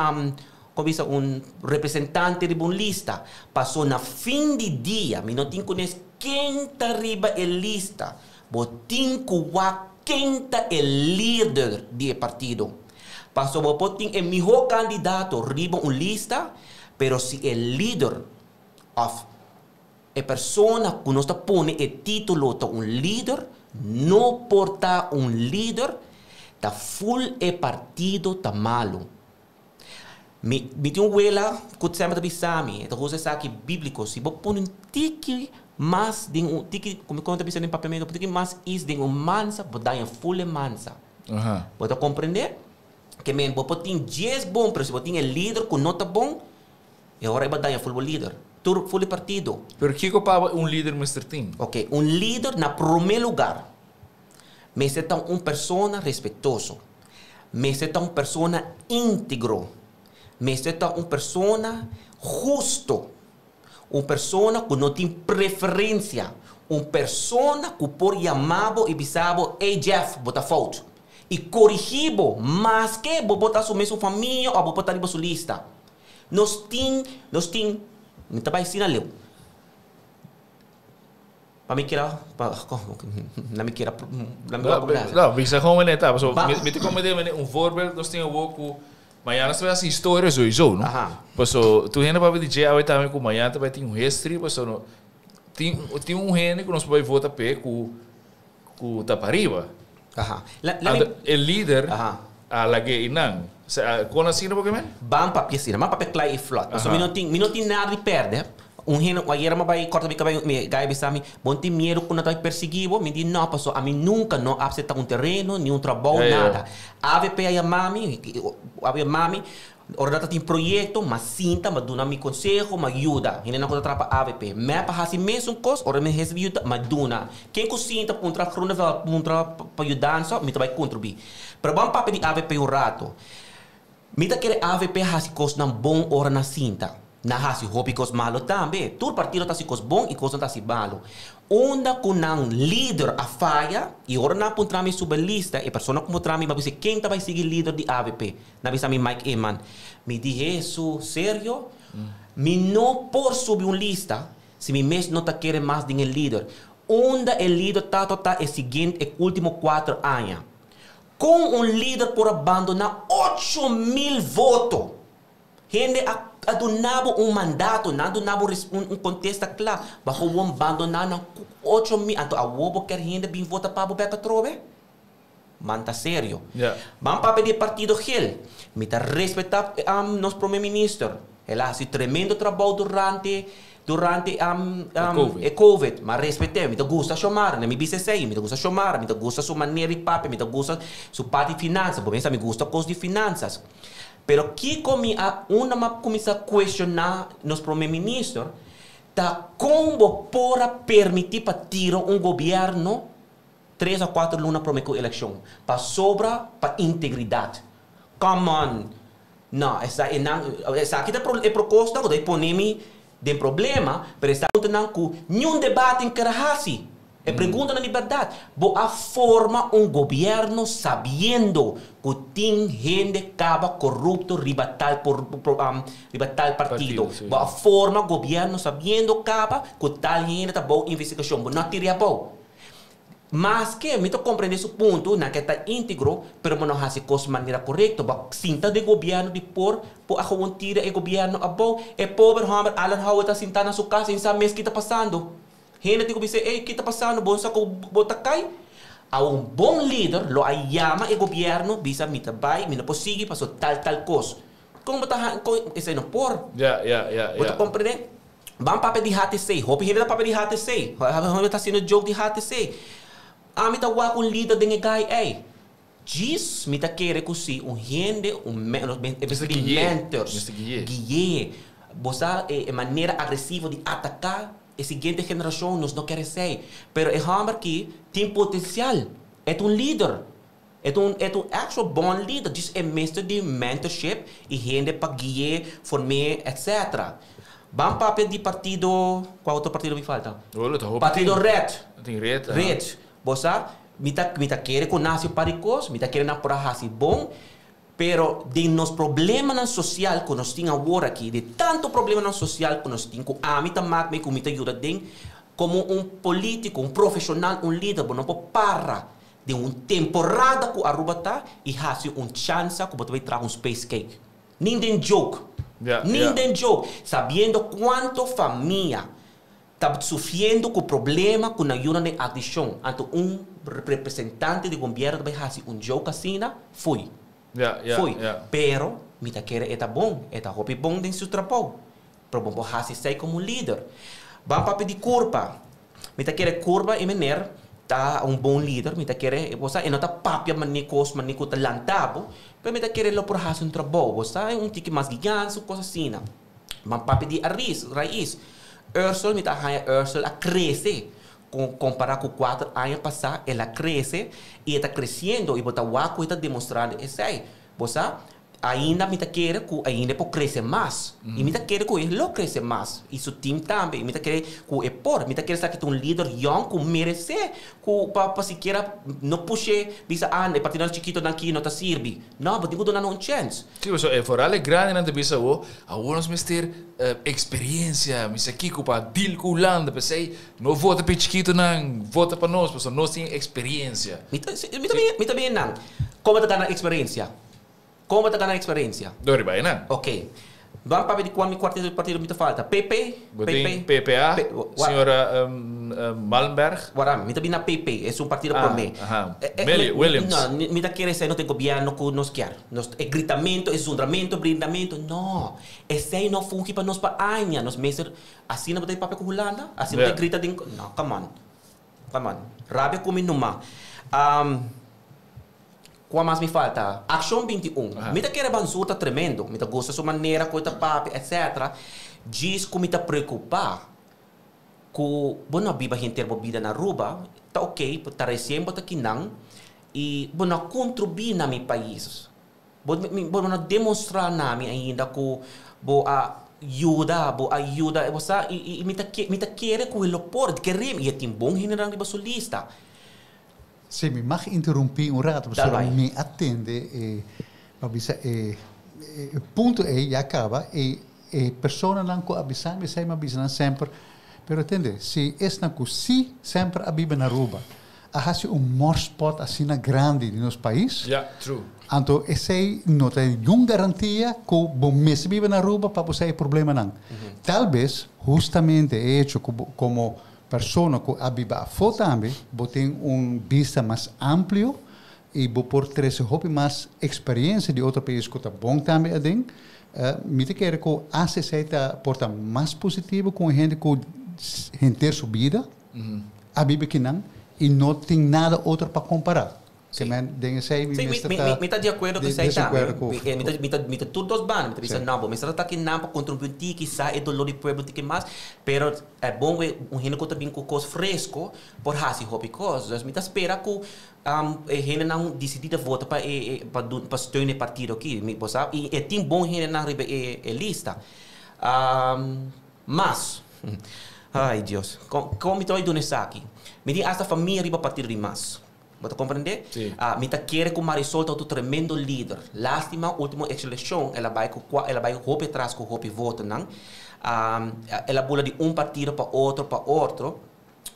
Speaker 3: como bisa un representante riba un lista. Paso na fin di dia mi no tin kunes ken ta riba e lista. Bo tin ku wak ken ta e lider di e partido. Paso bo por tin e miho kandidato riba un lista, pero si e lider of e persona ku nos ta pone e título ta un lider, no por ta un lider, ta ful e partido ta malu. Mi mi tin un wela ku semper ta bisa mi, e ta usa esaki bíbliko, si bo pone un tiki mas den un tiki, komo ta bisa den papiamentu, un tiki mas is den un mansa, bo daña ful e mansa. Bo ta komprendé? Ke men bo por tin dies bon, pero si bo tin e lider ku no ta bon, E ora e ba daña ful bo lider. Tur ful di partido.
Speaker 1: Pero kiko pa bo un lider mester tin?
Speaker 3: Ok, un lider na prome lugar mester ta un persona respetoso, mester ta un persona integro, mester ta un persona husto, un persona ku no tin preferensia, un persona ku por yama bo i bisa bo, ey Jeff, bo ta fout. I korigi bo maske bo por ta su mesun famia òf bo por ta riba su lista. Nos tin, nos tin, mi ta bai asina leu. Pa mi keda, pa, na mi keda, na mi wak ku
Speaker 1: No, bisa gewoon wanneer ta. So, mi, mi ta komende wanneer un voorbeeld, nos tin awor ku mañana nos ta bai hasi historia sowieso, no?
Speaker 3: Aha.
Speaker 1: Paso, tur hende papia di dje awe tambe ku mañana ta bai tin un history, paso no, tin, tin un hende ku nos por bai vota p'e ku, ku ta pariba.
Speaker 3: Aha. La, la mi...
Speaker 1: E lider
Speaker 3: Aha.
Speaker 1: a lag'é einan. Sa, kon asina bo ke men?
Speaker 3: Ban papia asina, ban papia kla i flot. Pasobra mi no tin, mi no tin nada di pèrdè. Un hende, ayera mi a bai kòrta mi kabei, mi guy a bisa mi, Bo no tin miedu ku nan ta bai persiguí bo? Mi di, No, pasobra ami nunka no a aseptá un tereno, ni un trabou, nada. Avp a yama mi, a yama mi, Ora nan ta tin proyekto, m'a sinta, m'a duna mi konseho, m'a yuda. Hendenan ku ta traha pa avp. Mep a hasi mesun kos, ora mi hesbi yuda, m'a duna. Ken ku sinta puntra Groeneveld, puntra pa yudansa, mi ta bai kontribuí. Pero ban papia di avp un rato. Mi ta kere AVP hasi cosnan bon ora nan sinta. Nan hasi hopi cos malo tambe. Tur partido ta hasi cos bon y cosnan ta hasi malo. Unda cu nan lider a faya y ora nan a puntra mi suba lista, e persona cu puntra mi, mi a bisa ken ta bay sigui lider di AVP? Nan a bisa mi Mike Eman. Mi di Hesu, serio? Mi no por subi un lista si mi mes no ta kere mas den e lider. Unda e lider ta ta e siguiente e ultimo cuater aña? Kon un lider por a bandoná 8000 voto? Hende a a duna bo un mandato, nan a duna bo un un kontesta kla, bo a gewoon bandoná nan ku 8000, anto awor bo kier hende bin vota pa bo bek atrobe? Man ta serio. Ban papia di e partido gel. Mi ta respetá nos prome minister. El a hasi tremendo trabou durante durante e covid. Mi a respet'é. Mi ta gusta Xiomara. Na mi bisa esei. Mi ta gusta Xiomara. Mi ta gusta su manera di papia. Mi ta gusta su parti di finansa. Bo mester mi gusta kos di finansas. Pero kiko mi a unda mi a kuminsá kuestioná nos prome minister ta kon bo por a permití pa tira un gobièrnu tres a kuater luna prome ku elekshon. Pasobra pa integridat. Come on! No, esa e nan, esaki ta e proposnan ku ta pone mi den problema, pero esaki preguntanan ku niun debate n kere hasi. E preguntanan di bèrdat. Bo a forma un gobièrnu sabiendo ku tin hende kaba korupto riba tal riba tal partido. Bo a forma gobièrnu sabiendo kaba ku tal hende ta bou investigashon. Bo no a tira abou. Maske mi ta comprende su punto, nan ke ta integro, pero bo no haci cos manera corecto. Bo a sinta den gobierno di por por a gewoon tira e gobierno abou. E pober homber Alan Howard ta sinta na su cas y sa mes ki ta pasando. Hende tin cu bisa ey ki ta pasando bo no sa cu bo ta cay. A un bon lider lo a yama e gobierno bisa mi ta bay mi no por sigui paso tal tal cos. Con bo ta ha con esey no por. Bo ta comprende? Ban papia di HTC. Hopi hende ta papia di HTC. Hopi hende ta haciendo joke di HTC. Ami ta wak un lider den e guy ey. Djis mi ta kere cu si un hende, un e mester di mentors.
Speaker 1: Mester gui'é.
Speaker 3: Gui'é. Bo sa e manera agresivo di ataca e siguiente generacion, nos no kere esey. Pero e homber aki tin potencial. E ta un lider. E ta un e ta un actual bon lider. Djis e mester di mentorship y hende pa gui'é, form'é, etc. Ban papia di partido, cua otro partido mi falta?
Speaker 1: Olo ta hopi
Speaker 3: Partido
Speaker 1: tin.
Speaker 3: Red.
Speaker 1: Tin Red, aha.
Speaker 3: Red. Bo sa, mi ta mi ta kere cu nan haci un par di cos, mi ta kere nan por a haci bon, pero den nos problemanan social cu nos tin awor aki, di tanto problemanan social cu nos tin, cu ami ta mak mi cu mi ta yuda den, como un politico, un profesional, un lider, bo no por para Den un temporada ku Aruba ta i hasi un chansa ku bo ta bai traha un space cake. Nin den joke. Nin den joke. Sabiendo kuanto famia ta sufriendo ku problema ku nan yunan den adikshon. Anto un representante di gombierno ta bai hasi un joke asina? Foei. Foei. Pero mi ta kere e ta bon. E ta hopi bon den su trabou. Pero bo por hasi esei komo un lider. Ban papia di Curpa. Mi ta kere Curpa e meneer ta un bon lider. Mi ta kere, bo sa, e no ta papia mane kos mane ku ta lanta bo, pero mi ta kere lo por hasi un trabou, bo sa, un tiki mas guiansa, un kos asina. Ban papia di Aris, Rais. Ursel, mi ta haña Ursel a krese kompara ku kuater aña pasá, el a krese i e ta kresiendo i bo ta wak ku e ta demostrando esei. Bo sa, ainda mi ta kere ku ainda e por krese mas. I mi ta kere ku e lo krese mas. I su team tambe. I mi ta kere ku e por. Mi ta kere sa ki ta un lider yòn ku meresé ku pa pa sikiera no push'é bisa ah e partidonan chikitonan aki no ta sirbi. No, bo tin ku duna nan un chèns.
Speaker 1: Sí, pasobra e foral e grandinan ta bisa awor, awor nos mester eksperensia, mester kiko pa deal ku Hulanda. P'esei no vota pa e chikitonan, vota pa nos, pasobra nos tin eksperensia.
Speaker 3: Mi ta mi ta bin nan. Kon bo ta gana eksperensia? Kon bo ta gana eksperensia?
Speaker 1: Dor riba einan.
Speaker 3: Ok. Ban papia di kua mi kuartido partido mi ta falta. PP?
Speaker 1: Bo tin PPA, señora Malmberg.
Speaker 3: Wara, mi ta bin na PP, es un partido promé.
Speaker 1: Aha, Williams.
Speaker 3: No, mi ta kere esei no ta e gobièrnu ku nos kier. Nos, e gritamento, e zundramento, brindamento, no. Esei no fungi pa nos pa aña. Nos mester, asina bo ta papia ku Hulanda? Asina bo ta grita den, no, come on. Come on. Rabia ku mi numa. Kua mas mi falta? Akshon 21. Mi ta kere Bansur ta tremendo. Mi ta gusta su manera ku e ta papia etcetera. Djis ku mi ta preokupá ku bo no a biba henter bo bida na Aruba, ta ok, ta resien bo ta kinan i bo no a kontribuí na mi pais. Bo bo no demostra na mi ainda ku bo a yuda, bo a yuda, bo sa, i i mi ta mi ta kere ku e lo por, kere mi, i e tin bon hendenan riba su lista.
Speaker 2: Si mi mag interumpi un rato, pasobra mi a tende e, pa bisa e e punto ei ya caba y e personanan cu a bisa mi esei mi a bisa nan semper, pero tende, si esnan cu si semper a biba na Aruba a haci un morspot asina grandi di nos pais,
Speaker 1: Ja, true.
Speaker 2: anto esei no ta ningun garantia cu bo mester biba na Aruba pa bo sa e problemanan. Tal bes hustamente e hecho cu bo como persona cu a biba afo tambe bo tin un bista mas amplio y bo por trece hopi mas experiencia di otro pais cu ta bon tambe aden. Mi ta kere cu hasta esey ta por ta mas positivo cu un hende cu henter su bida a biba kinan y no tin nada otro pa compara.
Speaker 3: Sí.
Speaker 2: Ke men den esei mi
Speaker 3: Sí, mi,
Speaker 2: mester
Speaker 3: mi,
Speaker 2: ta
Speaker 3: mi, mi ta di akuerdo ku
Speaker 2: di
Speaker 3: esei tambe.
Speaker 2: desakuerdo ku
Speaker 3: Mi, eh, mi ta, mi ta, mi ta tur dos banda. Mi ta bisa,
Speaker 2: Sí.
Speaker 3: no, bo mester ta aki nan pa kontribuí un tiki, sa e dolor di pueblo un tiki mas, pero e bon ku un hende ku ta bin ku kos fresko por hasi hopi kos. Dus mi ta spera ku um, e hendenan disidí ta vota pa e, e pa dun, pa steun e partido aki. Mi, bo sa, i e tin bon hendenan riba e, e lista. Um, mas, ai Dios, kon, kon mi ta bai duna esaki? Mi tin asta famia riba partido di mas. Bo ta comprende?
Speaker 1: Sí.
Speaker 3: Ah, mi ta kere cu Marisol ta otro tremendo lider. Lastima, ultimo eleccion el a bay cu cua, el a bay hopi atras cu hopi votonan. Ah, el a bula di un partido pa otro, pa otro.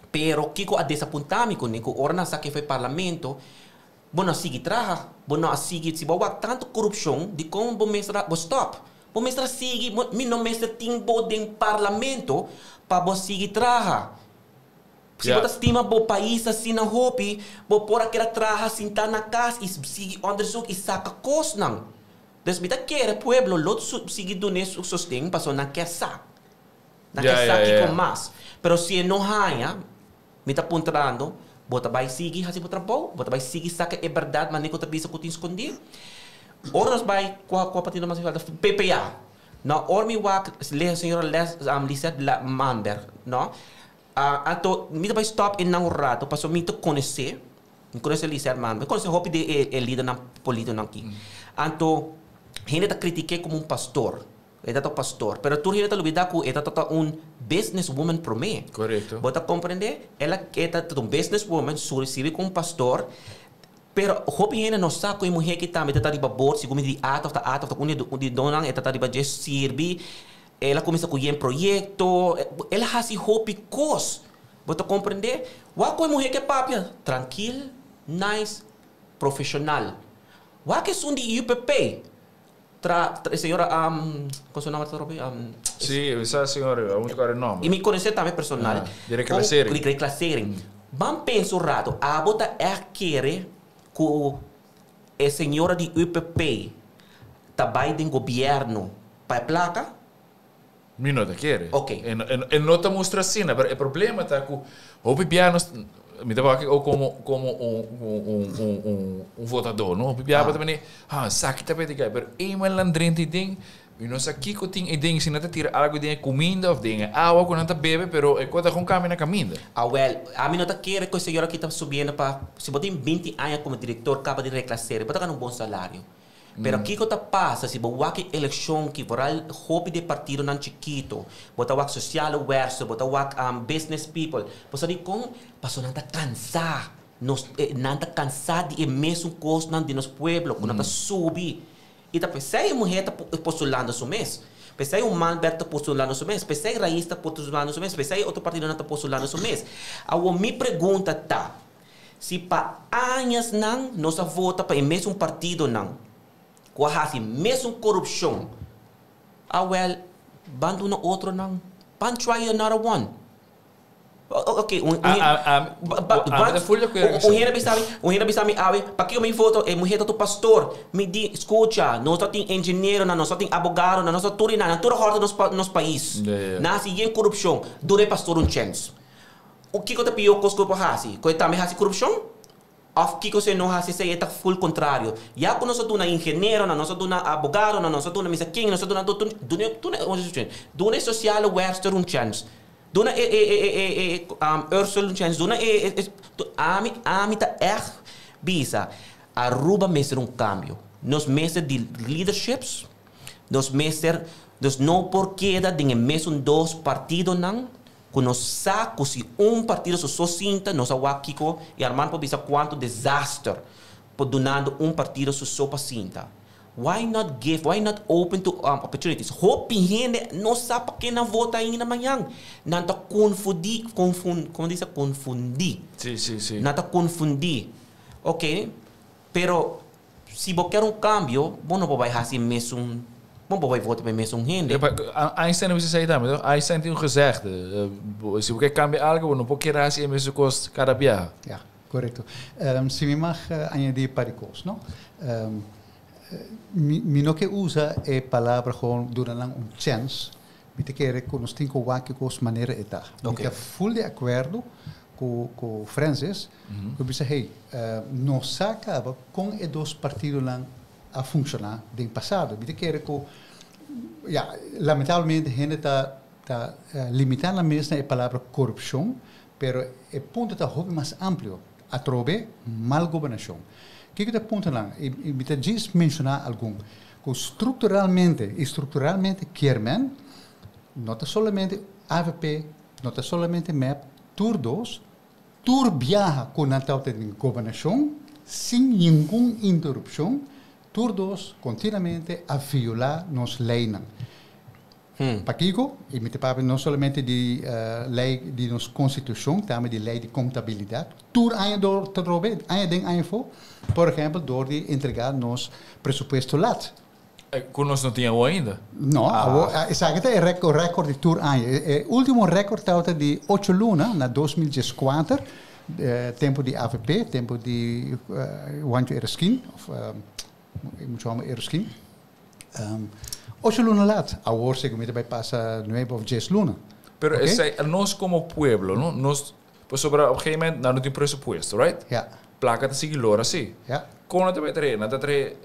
Speaker 3: Pero kico a desapunta mi cune, cu ora nan sa ke foi parlamento, bo no a sigui traha, bo no a sigui, si bo a wak tanto corupcion, dicon bo mester a, bo stop. Bo mester a sigui, bo, mi no mester tin bo den parlamento pa bo sigui traha. Si bo ta stima bo pais asina hopi, bo por a keda traha sintá na kas i sigui onderzoek i saka kosnan. Dus mi ta kere pueblo lo sigui dun'é su sosten pasobra nan kier sa. Nan kier sa kiko mas. Pero si e no haña, mi ta puntrando, bo ta bai sigui hasi bo trabou? Bo ta bai sigui saka e bèrdat manera ku ta bisa ku tin skondí? Ora nos bai kua kua partido mas mi falta? PPA. No, ora mi wak señora Lisette Manberg, no. Anto mi ta bai stop einan un rato pasobra mi ta konosé, mi konosé Lisa Herman, mi konosé hopi di e e lidernan polítikonan aki. Anto hende ta kritik'é komo un pastor, e ta ta un pastor, pero tur hende ta lubidá ku e ta ta un business woman promé.
Speaker 1: Korekto.
Speaker 3: Bo ta komprendé? El a e ta ta un business woman, su risibi komo un pastor, pero hopi hende no sa ku e muhé aki tambe ta ta riba bord segun mi di ata òf ta ata òf ta un di un di donnan e ta ta riba dje sirbi. El a kuminsá ku yen proyekto, el a hasi hopi kos. Bo ta komprendé? Wak ku e muhé ke papia, trankil, nice, profeshonal. Wak esun di UPP, tra, e señora, kon su nòmber ta Robbie?
Speaker 1: Sí, esa señora, a mucho kòrda e nòmber.
Speaker 3: I mi konosé tambe personal.
Speaker 1: Di reclassering.
Speaker 3: Di reclassering. Ban pensa un rato, abo ta ègt kere ku e señora di UPP ta bai den gobièrnu pa e plaka?
Speaker 1: Mi no ta kere.
Speaker 3: Ok.
Speaker 1: E no, e no ta mustra asina, pero e problema ta ku hopi bia nos, mi ta wak ook komo, komo un, un, un, un, un, un votadó, no? Hopi bia bo ta bini, ah, esaki ta prediká, pero eenmaal nan drenta ei den, mi no sa kiko tin ei den, si nan ta tira algu den e kuminda òf den e awa ku nan ta bebe, pero e kos ta kon kambia na kaminda.
Speaker 3: Awèl, ami no ta kere ku e señor aki ta subiendo pa, si bo tin binti aña komo direktor kaba di reklaseri, bo ta gana un bon salario. Pero kiko ta pasa si bo wak e elekshon ki vooral hopi di e partidonan chikito, bo ta wak sociale werkster, bo ta wak business people, bo sa dikon? Pasobra nan ta kansa, nos nan ta kansa di e mesun kosnan di nos pueblo ku nan ta subi. I ta p'esei e muher ta postulando su mes, p'esei un Malmberg ta postulando su mes, p'esei Raiz ta postulando su mes, p'esei otro partidonan ta postulando su mes. Awor mi pregunta ta, Si pa añasnan nos a vota pa e mesun partidonan ku a hasi mesun korupshon, awèl ban duna otronan, ban try another one. Oke, un hende a bisa mi, un hende a bisa mi awe, pakiko mi vota e muher ta tur pastor? Mi di, skucha, nos ta tin ingenieronan, nos ta tin abogadonan, nos ta tur i nan, nan tur a hòrta nos pais. Nan hasi yen korupshon, duna e pastor un chèns. U kiko ta pió kos ku e por hasi? Ku e tambe hasi korupshon? Òf kiko si e no hasi esei, e ta ful kontrario? Ya ku nos a duna ingenieronan, nos a duna abogadonan, nos a duna misa ken, nos a duna tur, duna e, duna e, duna e sosiale wèrkster un chèns, duna e e e e e Ursel un chèns, duna e e e, ami, ami ta ègt bisa, Aruba mester un kambio. Nos mester di leaderships, nos mester, nos no por keda den e mesun dos partidonan ku nos sa ku si un partido su so sinta, nos a wak kiko i Armand por bisa kuantu desaster por dunando un partido su so pa sinta. Why not give, why not open to opportunities? Hopi hende no sa pa ke nan vota ainda mañan. Nan ta konfundí, konfun, komo di bisa? Konfundí.
Speaker 1: Sí, sí, sí.
Speaker 3: Nan ta konfundí. Ok, pero si bo kier un kambio, bo no por bai hasi e mesun, bo no por bai vota pa e mesun hende.
Speaker 1: Ja, pa, Einstein a bisa esei tambe, toch? Einstein tin un gezegde, si bo ke kambia algo, bo no por kere hasi e mesun kos kada biaha.
Speaker 2: Ja, korekto. Si mi mag añadí par di kos, no? Mi, mi no ke usa e palabra gewoon duna nan un chèns. Mi ta kere ku nos tin ku wak e kos manera e ta. Mi ta ful di akuerdo ku ku Francis, ku bisa hey, nos sa kaba kon e dos partidonan a funshoná den pasado. Mi ta kere ku, ya, lamentablemente hende ta ta limitá nan mes na e palabra korupshon, pero e punto ta hopi mas amplio. Atrobe mal gobernashon. Kiko ta e puntonan? I mi ta djis menshoná algun. Ku strukturalmente, i strukturalmente kier men, no ta solamente avp, no ta solamente mep, tur dos, tur biaha ku nan tabata den gobernashon, sin ningun interupshon, tur dos kontinuamente a violá nos leinan. Pakiko? I mi ta papia no solamente di lei di nos konstitushon, tambe di lei di kontabilidat. Tur aña dor ta robe, aña den aña afó. Por ehèmpel dor di entregá nos presupuesto lat.
Speaker 1: Ku nos no tin awor ainda?
Speaker 2: No, awor esaki ta e rèkòrt di tur aña. E último rèkòrt tabata di ocho luna na 2014, tempu di avp, tempu di Juancho Erasquin, òf muchu hòmber Erasquin. Ocho luna lat, awor segun mi ta bai pasa nuebe of dies luna.
Speaker 1: Pero esei, nos como pueblo, no? Nos, pasobra op gegeven moment nan no tin presupuesto, right?
Speaker 2: Ja.
Speaker 1: Placa ta sigui lora si.
Speaker 2: Ja.
Speaker 1: Con nan ta bai trae? Nan ta trae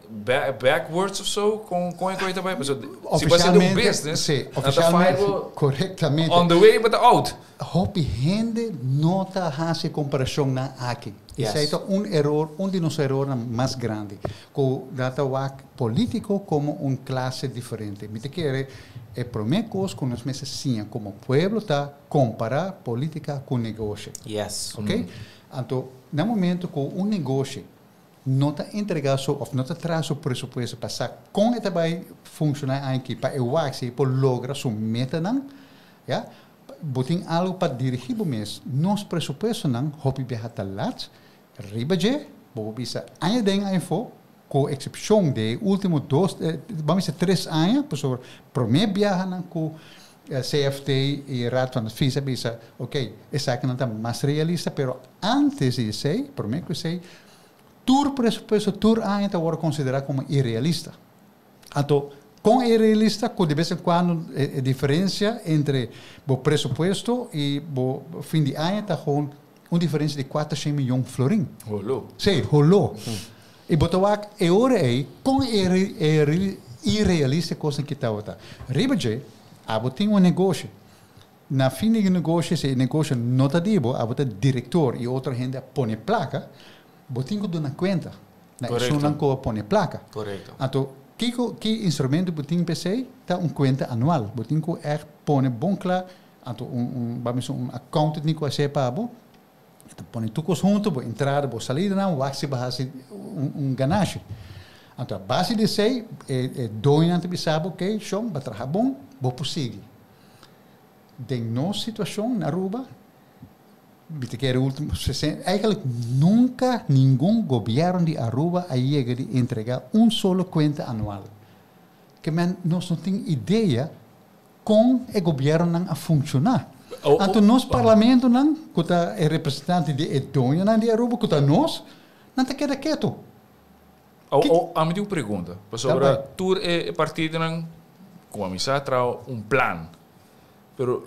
Speaker 1: backwards of so? Con, con e coi ta bai? Pasobra si bo haci un business,
Speaker 2: sí,
Speaker 1: nan ta file bo
Speaker 2: correctamente.
Speaker 1: On the way, but out.
Speaker 2: Hopi hende no ta haci e comparacionnan aki. Esei ta un eror, un di nos erornan mas grandi. Ku nan ta wak polítiko komo un klase diferente. Mi ta kere e promé kos ku nos mester siña komo pueblo ta kompará polítika ku negoshi. Oké? Anto na momento ku un negoshi no ta entregá su òf no ta traha su presupuesto pa sa kon e ta bai funshoná e aña aki pa e wak si e por logra su metanan, ya, bo tin algu pa dirigí bo mes. Nos presupuestonan hopi biaha ta lat. Riba dje, bo por bisa aña den aña afó, ku eksepshon di e último dos, ban bisa tres aña, pasobra promé biahanan ku CFT i Raad van Advies a bisa, oké, esakinan ta mas realista, pero ántes di esei, promé ku esei, tur presupuesto tur aña ta wòrdu konsiderá komo irealista. Anto, kon irealista? Ku di bes en kuando e diferensia entre bo presupuesto i bo fin di aña ta gewoon Un diferensia di kuatershen miyon florin.
Speaker 1: Holó.
Speaker 2: Sí, holó. I bo ta wak e ora ei kon irealista e kosnan ki tabata. Riba dje, abo tin un negoshi. Na fin di e negoshi, si e negoshi no ta di bo, abo ta direktor i otro hende a pone plaka, bo tin ku duna kuenta na esunnan ku a pone plaka. Anto, kiko, ki instrumento bo tin p'esei? Ta un kuenta anual. Bo tin ku ègt pone bon kla. Anto un un bami bisa un accountant ni ku a hasié pa bo, e ta pone tur kos huntu, bo entrada, bo salidanan, wak si bo hasi un un ganashi. Anto a base di esei e e doñonan ta bisa bo, ok shon, bo a traha bon, bo por sigui. Den nos situashon na Aruba, mi ta kere ultimo sesen, eigenlijk nunka ningun gobièrnu di Aruba a yega di entrega un solo kuenta anual. Ke men nos no tin idea Kon e gobièrnunan a funshoná. Anto nos parlamentonan, ku ta e representante di e doñonan di Aruba, ku ta nos, nan ta keda ketu.
Speaker 1: Ami tin un pregunta, pasobra tur e partidonan ku ami sa traha un plan, pero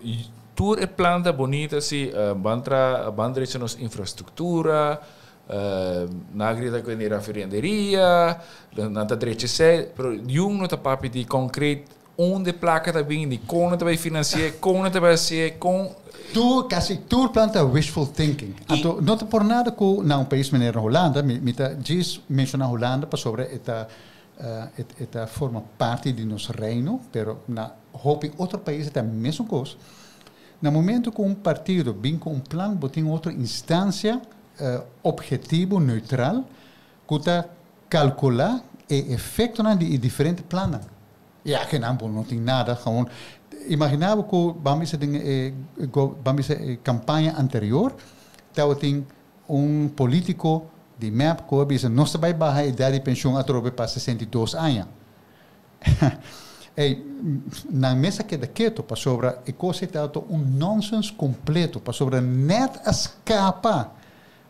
Speaker 1: tur e plan ta bonita si ban traha, ban drecha nos infrastruktura, nan a grita ku e refineria, nan ta drecha esei, pero niun no ta papia di konkret Unda e plaka ta bini, di kon nan ta bai finansi'é, kon nan ta bai hasié, kon.
Speaker 2: Tur, kasi tur plan ta wishful thinking. Anto no ta por nada ku na un pais manera Hulanda, mi mi ta djis menshoná Hulanda pasobra e ta E ta forma parti di nos reino, pero na hopi otro pais ta mesun cos. Na momento cu un partido bin cu un plan, bo tin otro instancia objetivo, neutral, cu ta calcula e efectonan di e diferente plannan. Ja, cu nan no tin nada, gewoon imagina cu ban bisa den e ban bisa e campaña anterior, tabatin un politico di MEP cu a bisa nos ta bay baha edad di pensioen atrobe pa 62 aña. Ey, nan mes a keda keto pasobra e cos ei tabata un nonsense completo, pasobra net a scapa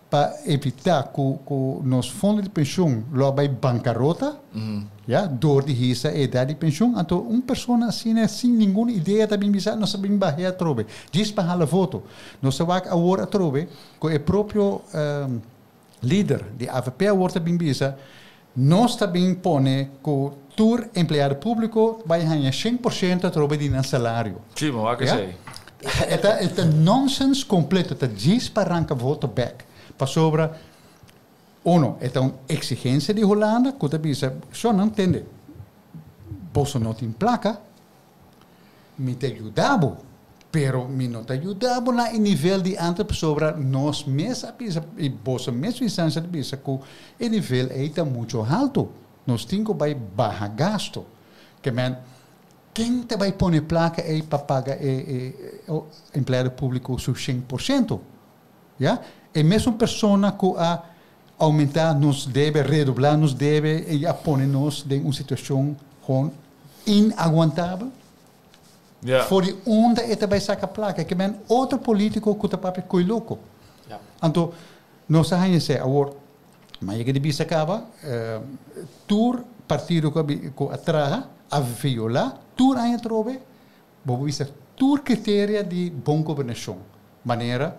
Speaker 2: pa evita cu nos fondo di pensioen lo a bay bancarota, ya, door di hisa e edad di pensioen. Anto un persona asina sin ningun idea ta bin bisa nos ta bin bah'é atrobe, djis pa hala voto. Nos ta wak awor atrobe cu e propio lider di avp awor ta bin bisa nos ta bin pone cu tur empleado publico bay haña 100% atrobe di nan salario.
Speaker 1: Sí, ma wak
Speaker 2: Ya?
Speaker 1: Esey.
Speaker 2: E ta nonsense completo, ta djis pa ranca voto bek. Pasobra, uno, e ta un exigencia di Hulanda, cu ta bisa, so nan tende, boso no tin placa, mi ta yuda bo, pero mi no ta yuda bo na e nivel di antes pasobra nos mes a bisa y boso mes instancia ta bisa cu e nivel ey ta mucho halto. Nos tin cu bay baha gasto. Ke men, ken ta bay pone placa ey pa paga e empleado publico su 100%? Ya? E mesun persona cu a aumenta nos debe, redobla nos debe y a pone nos den un situacion gewoon inaguantabel. For di unda e ta bay saca placa? Ke men otro politico cu ta papia coy loco. Anto, nos a haña esey. Awor, ma yega di bisa caba, tur partido cu a traha, a viola, tur aña atrobe, bo por bisa tur criteria di bon gobernacion. Manera,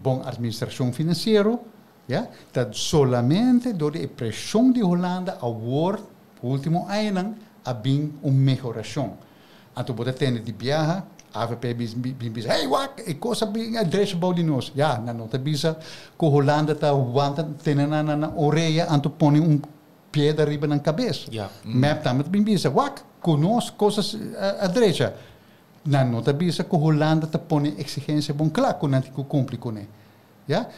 Speaker 2: bon administracion financiero, ya, ta solamente door di e presion di Hulanda awor, ultimo añanan, a bin un mehoracion. Anto bo ta tende di biaha, AVP bin bisa, hey wak, e cos a bin a drecha bou di nos. Ya, nan no ta bisa cu Hulanda ta wanta tene nan na nan orea anto pone un piedra riba nan cabes. MEP tambe ta bin bisa, wak, cu nos cosas a drecha. Nan no ta bisa cu Hulanda ta pone exigencia bon cla cu nan tin cu cumpli cune. Ya?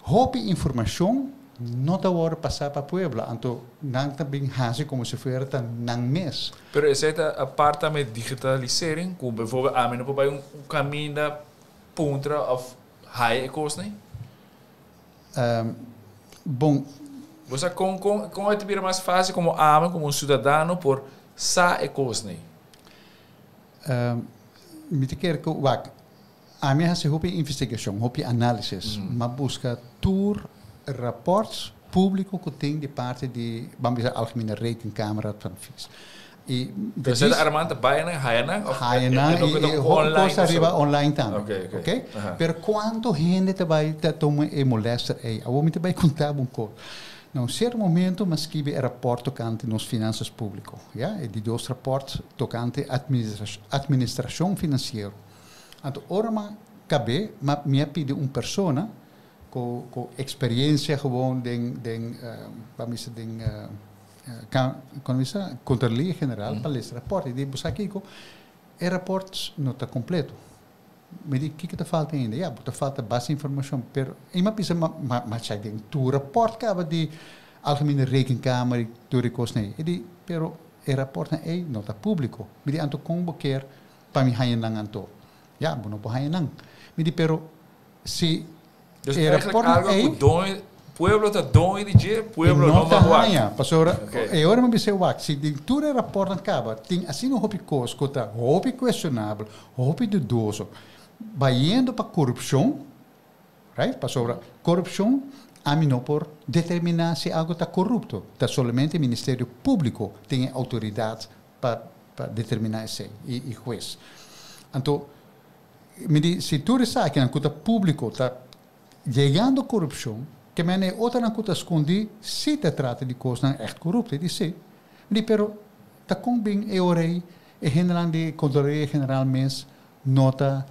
Speaker 2: Hopi informacion no ta worde pasa pa pueblo, anto nan ta bin haci como si fuera ta nan mes.
Speaker 1: Pero esey ta apart tambe digitalisering, cu bijvoorbeeld ami no por bay un caminda puntra of haya e cosnan?
Speaker 2: Bon.
Speaker 1: Bo sa con e ta bira mas facil como ami como un ciudadano por sa e cosnan?
Speaker 2: Mi ta kere cu, wak, ami a haci hopi investigacion, hopi analisis, m'a busca tur rapports publico cu tin di parti di, ban bisa, Algemene Rekenkamer, Raad van Advies. Y
Speaker 1: Dus het Armand ta bay nan, haya nan? Of
Speaker 2: haya nan
Speaker 1: e
Speaker 2: y
Speaker 1: e
Speaker 2: hopi
Speaker 1: online
Speaker 2: cos ariba
Speaker 1: of zo?
Speaker 2: Online tambe.
Speaker 1: Oké.
Speaker 2: Oké? Pero cuanto hende ta bay ta tuma e molester ey? Awor mi ta bay conta bo un cos. Na un cierto momento mi a scribi e rapport tocante nos finanzas publico. Ja? E di dos rapport tocante administracion financiero. Anto ora m'a cab'é, mi a pidi un persona cu experiencia gewoon den, ban bisa, den con bisa, Contraloria General pa lesa rapport. Y di, "Bo sa kico? E rapport no ta completo." Mi di, "Kico ta falta ainda?" "Ja, ta falta base informacion." Pero, y m'a bisa, ma check den tur rapport caba di Algemene Rekenkamer y tur e cosnan. Y di, "Pero e rapport na ey no ta publico." Mi di, "Anto con bo kier pa mi haya nan anto?" "Ja, bo no por haya nan." Mi di, "Pero si
Speaker 1: Dus
Speaker 2: e
Speaker 1: eigenlijk
Speaker 2: rapport
Speaker 1: algo
Speaker 2: ey
Speaker 1: cu doño, pueblo ta doño di dje, pueblo
Speaker 2: no
Speaker 1: no
Speaker 2: ta
Speaker 1: mag wak.
Speaker 2: Haya. Pasobra, e ora mi bisa wak, si di tur e rapport nan caba, tin asina hopi cos cu ta hopi cuestionabel, hopi dudoso, bayendo pa corupcion, right? Pasobra corupcion, ami no por determina si algo ta corupto. Ta solamente Ministerio Publico tin autoridad pa determina esey, y hues. Anto, mi di, si tur sabi cu ta publico, ta yegando corupcion, ke men e otro nan cu ta scondi, si ta trata di cos nan echt corrupto, di si. Mi di, "Pero ta con bin e ora ey, e general di Contraloria General mes no ta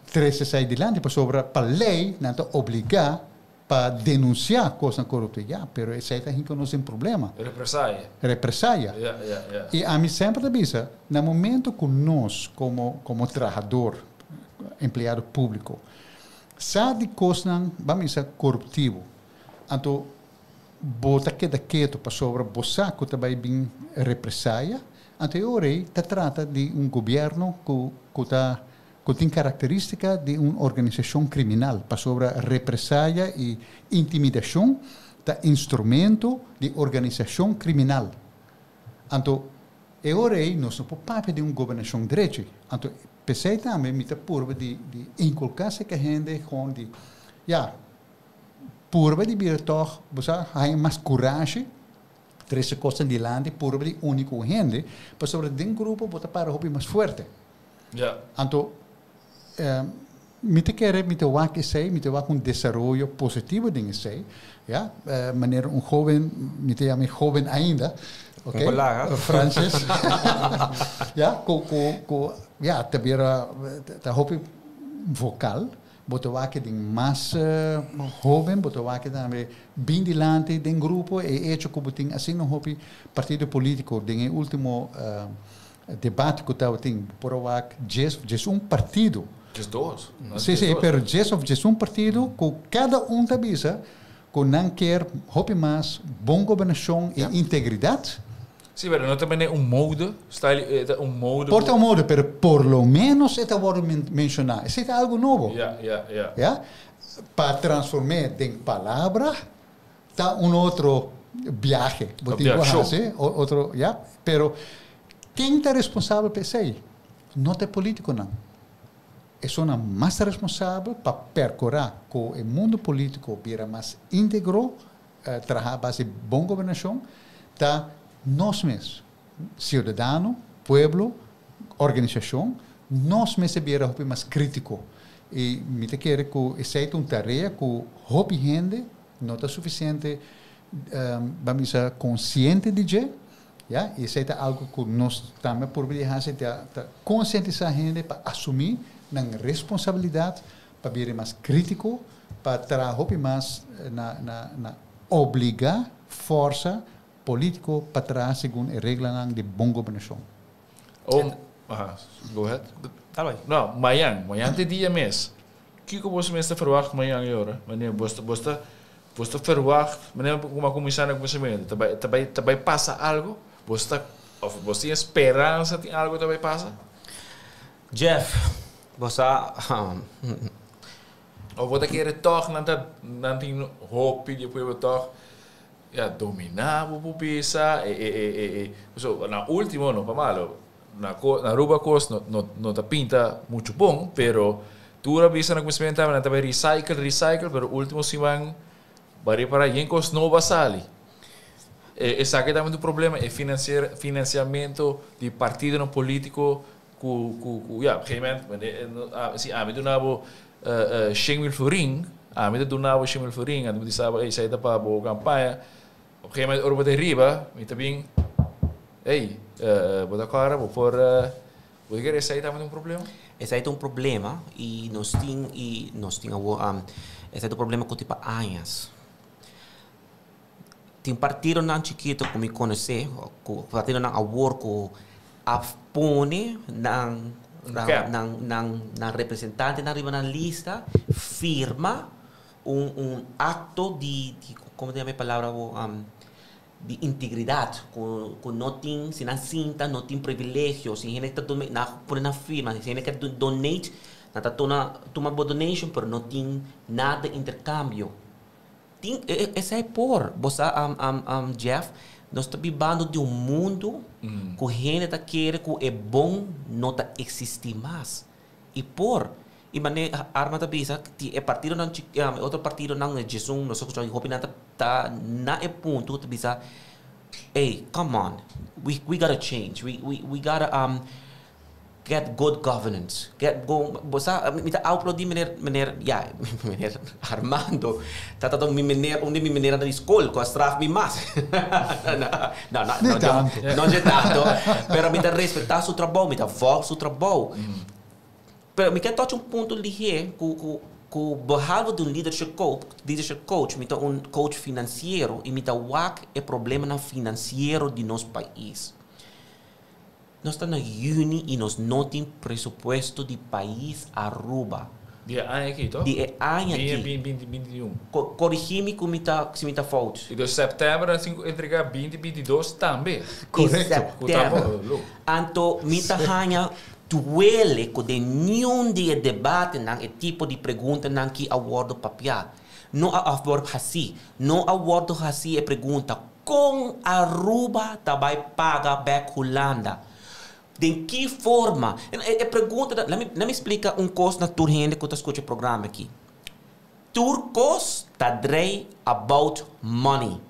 Speaker 2: trece esey dilanti, pasobra pa ley nan ta obliga Pa denuncia cosnan corupto, ya, pero esey ta hinca nos den problema.
Speaker 1: Represalia.
Speaker 2: Represalia.
Speaker 1: Ja.
Speaker 2: Y ami semper ta bisa, na momento cu nos como trahador, empleado publico, sa di cosnan, ban bisa, coruptivo, anto bo ta keda keto pasobra bo sa cu ta bay bin represalia, anto e ora ey ta trata di un gobierno cu ta cu tin caracteristica di un organisacion criminal, pasobra represalia y intimidacion ta instrumento di organisacion criminal. Anto, e ora ey nos no por papia di un gobernacion drechi. Anto, p'esey tambe mi ta purba di inculca seka hende gewoon di, ya, purba di bira toch, bo sa, haya mas curashi, trece cosnan dilanti, purba di uni cu hende, pasobra den grupo bo ta para hopi mas fuerte. Anto, mi ta kere, mi ta wak esey, mi ta wak un desaroyo positivo den esey, ya, manera un hoben, mi ta yama e hoben ainda, ok,
Speaker 3: Un colega.
Speaker 2: Francis, ya, cu, ya, ta bira, ta hopi vocal, bo ta wak den mas hoben, bo ta wak tambe bin dilanti den grupo, e hecho cu bo tin asina hopi partido politico den e ultimo debate cu tabatin, por a wak 11 partido.
Speaker 1: 12.
Speaker 2: Si, pero 10 of 11 partido cu cada un ta bisa cu nan kier hopi mas bon gobernacion y integridad.
Speaker 1: Si, pero no tambe un mode, style, un mode.
Speaker 2: Por ta un mode, pero por lo menos e ta wordo menciona. Esey ta algo nobo.
Speaker 1: Ja.
Speaker 2: Ja? Pa transforma den palabra, ta un otro viahe.
Speaker 1: Un
Speaker 2: Bo tin cu
Speaker 1: viahe.
Speaker 2: haci, otro, ja? Pero ken ta responsabel pa esey? No ta politiconan. Esunnan mas responsabel pa percura cu e mundo politico bira mas integro, traha base bon gobernacion, ta nos mes, ciudadano, pueblo, organisacion, nos mes bira hopi mas critico. Y mi ta kere cu esey ta un tarea cu hopi hende no ta suficiente, ban bisa, consciente di dje, ja, y esey ta algo cu nos tambe por haci, ta concientisa hende pa asumi nan responsabilidad, pa bira mas critico, pa traha hopi mas na obliga forsa politico pa traha segun e reglanan di bon gobernacion.
Speaker 1: Oh, aha, go ahead.
Speaker 3: Tá bem.
Speaker 1: No, mañan, mañan ta dia mes. Kico bo mes ta verwacht mañan ora? Wanneer bo ta verwacht, wanneer como cuminsa na cuminsamentu, ta bay pasa algo? Bo ta of bo tin speransa tin algo ta bay pasa?
Speaker 3: Jeff, bo sa
Speaker 1: Of bo ta kere toch nan tin hopi di pueblo toch ja domina bo bisa e. So, na ultimo no pa malo. Na Aruba cos no ta pinta mucho bon, pero tur a bisa na cuminsamentu nan ta bay recycle, recycle, pero ultimo siman bari para yen cos no sali. Esaki tambe un problema, e financiamento di partido politico cu ja, op een gegeven moment, wanneer, si ami duna bo 100 mil florin, ami duna bo 100 mil florin, anto mi sabi, hey, esey ta pa bo campaña. Op een gegeven moment, ora bo riba, mi ta bin, hey, bo ta cara, bo por, bo kier esey tambe un problema?
Speaker 3: Esey ta un problema y nos tin esey ta un problema cu tipo aña. Tin partidonan chikito cu mi conoce, cu partidonan awor cu a pone nan
Speaker 1: cap.
Speaker 3: nan representante nan riba na lista firma un acto di, con ta yama e palabra, di integridad cu no tin, si nan sinta, no tin privilegio, si hende ta na pone na firma, si hende kier donate, nan ta tuma bo donation, pero no tin nada intercambio. Tin esey por bo sa, Jeff, nos ta biba den un mundo cu hende ta kere cu e bon no ta existi mas y por y mane arma ta bisa ti e partidonan otro partidonan 11, nos ta hopi nan ta na e punto ta bisa, "Hey, come on, we gotta change, we gotta get good governance, get go." Bo sa, mi ta aplaudi meneer, ja, meneer Armando ta mi meneer, un di mi meneer na school cu a straf mi mas. No,
Speaker 2: Niet
Speaker 3: no,
Speaker 2: tanto.
Speaker 3: No ta tanto, pero mi ta respeta su trabou, mi ta volg su trabou. Pero mi kier toca un punto lihe cu Ku behalve di un leadership coach, leadership coach, mi ta un coach finansiero i mi ta wak e problemanan finansiero di nos pais. Nos ta na yüni i nos no tin presupuesto di pais Aruba.
Speaker 1: Di e aña aki, toch?
Speaker 3: Di e aña aki.
Speaker 1: Binti, binti, 21.
Speaker 3: Korigí mi ku mi ta, si mi ta fout.
Speaker 1: I dus sèptèmber nan tin ku entregá 2022 tambe.
Speaker 2: Korekto.
Speaker 1: Ku ta bo.
Speaker 3: Anto mi ta haña duele ku den niun di e debatenan e tipo di preguntanan ki a wòrdu papiá. No a wòrdu hasí. No a wòrdu hasí e pregunta kon Aruba ta bai paga bèk Hulanda. Den ki forma? E pregunta ta, laat mi splika un kos na tur hende ku ta skucha e programa aki. Tur kos ta drei about money.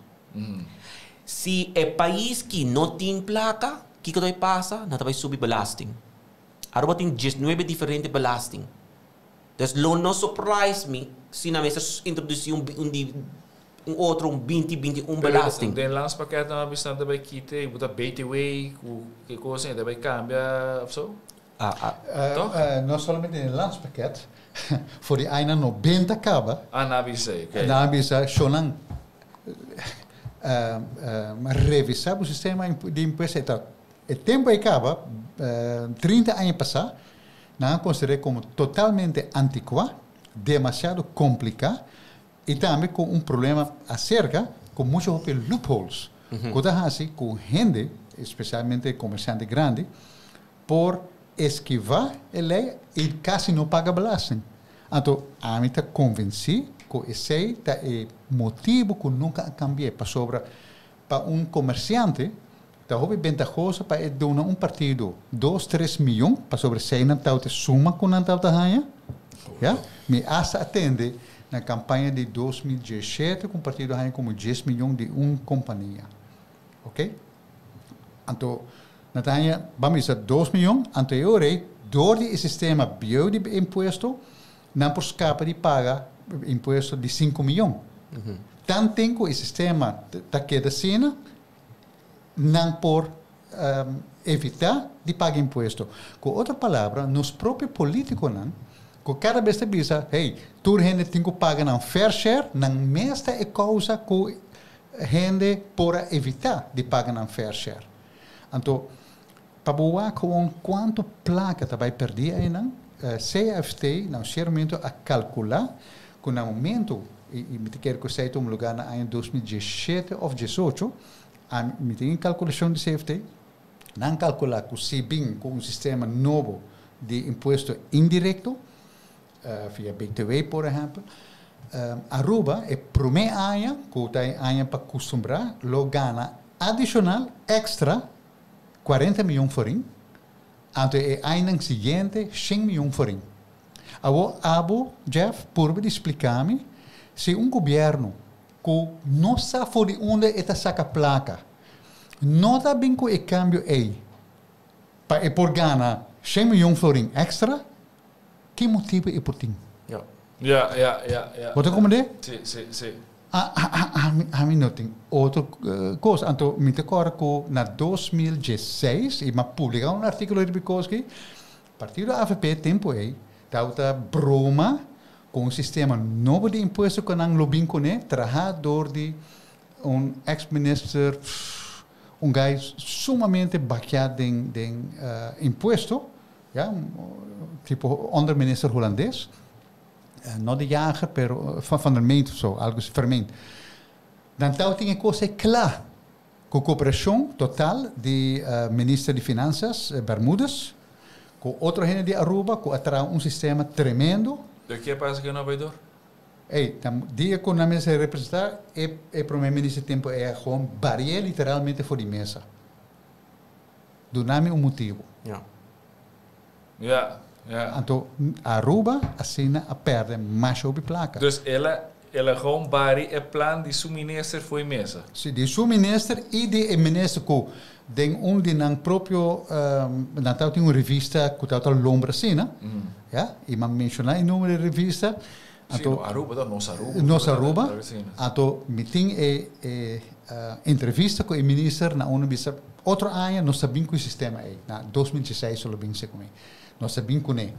Speaker 3: Si e pais ki no tin plaka, kiko ta bai pasa? Nan ta bai subi belasting. Aruba tin 19 diferente belasting. Dus lo no surprise mi si nan mester introduci un otro un 20, 21 belasting.
Speaker 1: Den landspakket nan a bisa nan ta bai kita y bo ta BTW cu ki cos ta bai cambia of so?
Speaker 3: Ah, ah.
Speaker 1: Toch?
Speaker 2: No solamente den landspakket, for di aña 90 caba.
Speaker 1: Ah, nan a bisa, ok.
Speaker 2: Nan a bisa, shonan, revisa bo sistema di impuesto. E tempo ei caba, 30 aña pasa, nan a considera como totalmente anticua, demasiado complica y tambe cu un problema acerca cu mucho hopi loopholes. Cu ta haci cu hende, especialmente comerciante grandi, por esquiva e ley y casi no paga belasting. Anto, ami ta convenci cu esey ta e motibo cu nunca a cambia, pasobra pa un comerciante ta hopi bentahoso pa e duna un partido 2, 3 miyon, pasobra esey nan tawata suma cu nan tawata haña. Ja? Mi hasta a tende na campaña di 2017 cu un partido haña como 10 miyon di un compania. Ok? Anto, nan ta haña, ban bisa 2 miyon, anto e ora ei, door di e sistema bieu di impuesto, nan por scapa di paga impuesto di 5 miyon. Tanten cu e sistema ta keda asina, nan por evita di paga impuesto. Cu otro palabra, nos propio politiconan, cu cada bes ta bisa, hey, tur hende tin cu paga nan fair share, nan mes ta e causa cu hende por a evita di paga nan fair share. Anto, pa bo wak gewoon cuanto placa ta bay perdi einan, CFT na un cierto momento a calcula cu na momento, y mi ta kere cu esey ta un lugar na aña 2017 of 18, mi tin e calculacion di CFT, nan calcula cu si bin cu un sistema nobo di impuesto indirecto, via BTW por ehempel, Aruba e prome aña, cu ta e aña pa custumbra, lo gana adicional extra 40 miyon florin, anto e añanan siguiente 100 miyon florin. Awo abo, Jeff, purba di splica mi si un gobierno cu no sa for di unda e ta saca placa, no ta bin cu e cambio ey pa e por gana 100 miyon florin extra, ki motibo e por tin?
Speaker 1: Ja.
Speaker 2: Bo ta comprende?
Speaker 1: Si.
Speaker 2: Ami no tin otro cos. Anto, mi ta corda cu na 2016, y m'a publica un articulo riba cos aki, Partido AVP tempo ey, tawata broma cu un sistema nobo di impuesto cu nan lo bin cune, traha door di un ex-minister, un guy sumamente bakia den impuesto, ja, tipo onderminister hulandes, no de Jager, pero van der Meent of zo, algo así, Vermeent. Dan tawata tin e cos cla, cu cooperacion total di minister di Finanzas, Bermudez, cu otro hende di Aruba, cu a traha un sistema tremendo.
Speaker 1: Di kico pasa cu no a bay door?
Speaker 2: Hey, dia cu nan mester representa, e prome minister tempo e gewoon barié literalmente for di mesa. Duna mi un motibo. Anto, Aruba asina a perde mas hopi placa.
Speaker 1: Dus el a gewoon bari e plan di su minister fo'i mesa.
Speaker 2: Si, di su minister y di e minister cu den un di nan propio nan tin un revista cu ta lombra asina, ja, y m'a menciona e nomber di revista.
Speaker 1: Si,
Speaker 2: Anto,
Speaker 1: no, Aruba, no, Nos Aruba.
Speaker 2: Nos Aruba.
Speaker 1: Claro cu si.
Speaker 2: Anto, mi tin e entrevista cu e minister na un bisa otro aña nos ta bin cu e sistema ey. Na 2016 lo bin cu ne. Nos ta bin cu ne.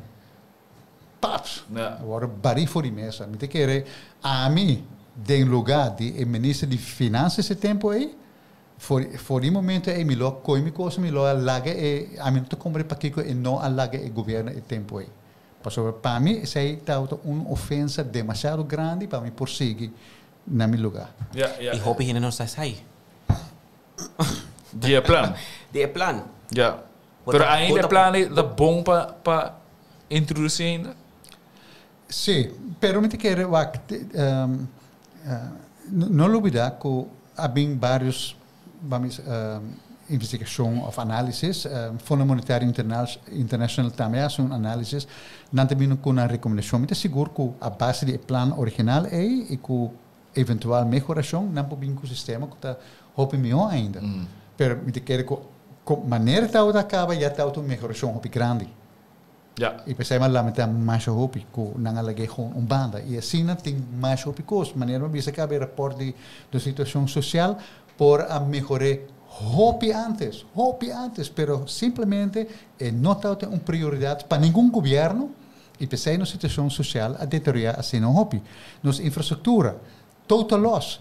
Speaker 2: Paps! Awor bari for di mesa. Mi ta kere ami den lugar di e minister di Finanzas e tempo ei, for di momento ei mi lo a coy mi cosa, mi lo a laga e, ami no ta comprende pakico e no a laga e gobierno e tempo ei. Pasobra pa mi esei tabata un ofensa demasiado grandi pa mi por sigui na mi lugar.
Speaker 3: Y hopi hende no sa esei.
Speaker 1: Di e plan.
Speaker 3: Di e plan.
Speaker 1: Ja. Pero ainda e plan ei ta bon pa pa introduci ainda?
Speaker 2: Sí, pero mi ta kere wak no lubida ku a bin varios bami investigacion of analisis. Fondo Monetario International tambe a hasi un analisis. Nan ta bini ku nan rekomendashon. Mi ta sigur ku a base di e plan original ei i ku eventual mehorashon nan por bin ku sistema ku ta hopi mihó ainda. Pero mi ta kere ku ku manera tabata a kaba ya tabata un mehorashon hopi grandi. I p'esei mi a lamenta masha hopi ku nan a lag'é gewoon un banda. I asina tin masha hopi kos. Manera mi a bisa kaba e rapòrt di nos situashon sosial por a mehor'é hopi ántes, hopi ántes, pero simplemente e no tabata un prioridat pa ningun gobièrnu I p'esei nos situashon sosial a deteriorá asina hopi. Nos infrastruktura, total los.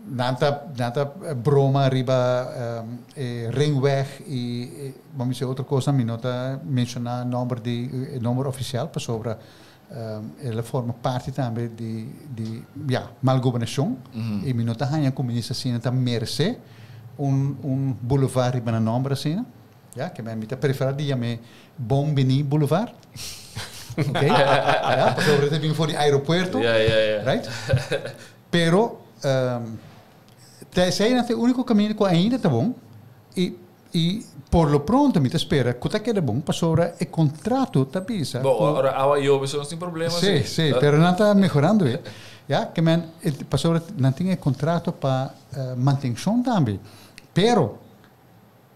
Speaker 2: Nan ta nan ta broma riba e ringweg i bo mi si otro kosnan, mi no ta menshoná nòmber di e nòmber ofisial pasobra el a forma parti tambe di di ya mal gobernashon i mi no ta haña ku minister asina ta meresé un un boulevard riba nan nòmber asina. Ya, ke mi ta prefera di yam'é Bon Bini Boulevard. Ok? Ya, pasobra ta bin for di aeropuerto.
Speaker 1: Ya, ya, ya.
Speaker 2: Right? Pero, ta esei nan ta e úniko kaminda ku ainda ta bon. I, i por lo pronto mi ta spera ku ta keda bon, pasobra e kontrato ta bisa
Speaker 1: Bo, ku ora awa yobe so nos tin problema,
Speaker 2: Sí,
Speaker 1: sí.
Speaker 2: sí, pero nan ta mehorando e. Ya, ke men, pasobra nan tin e kontrato pa mantenshon tambe. Pero,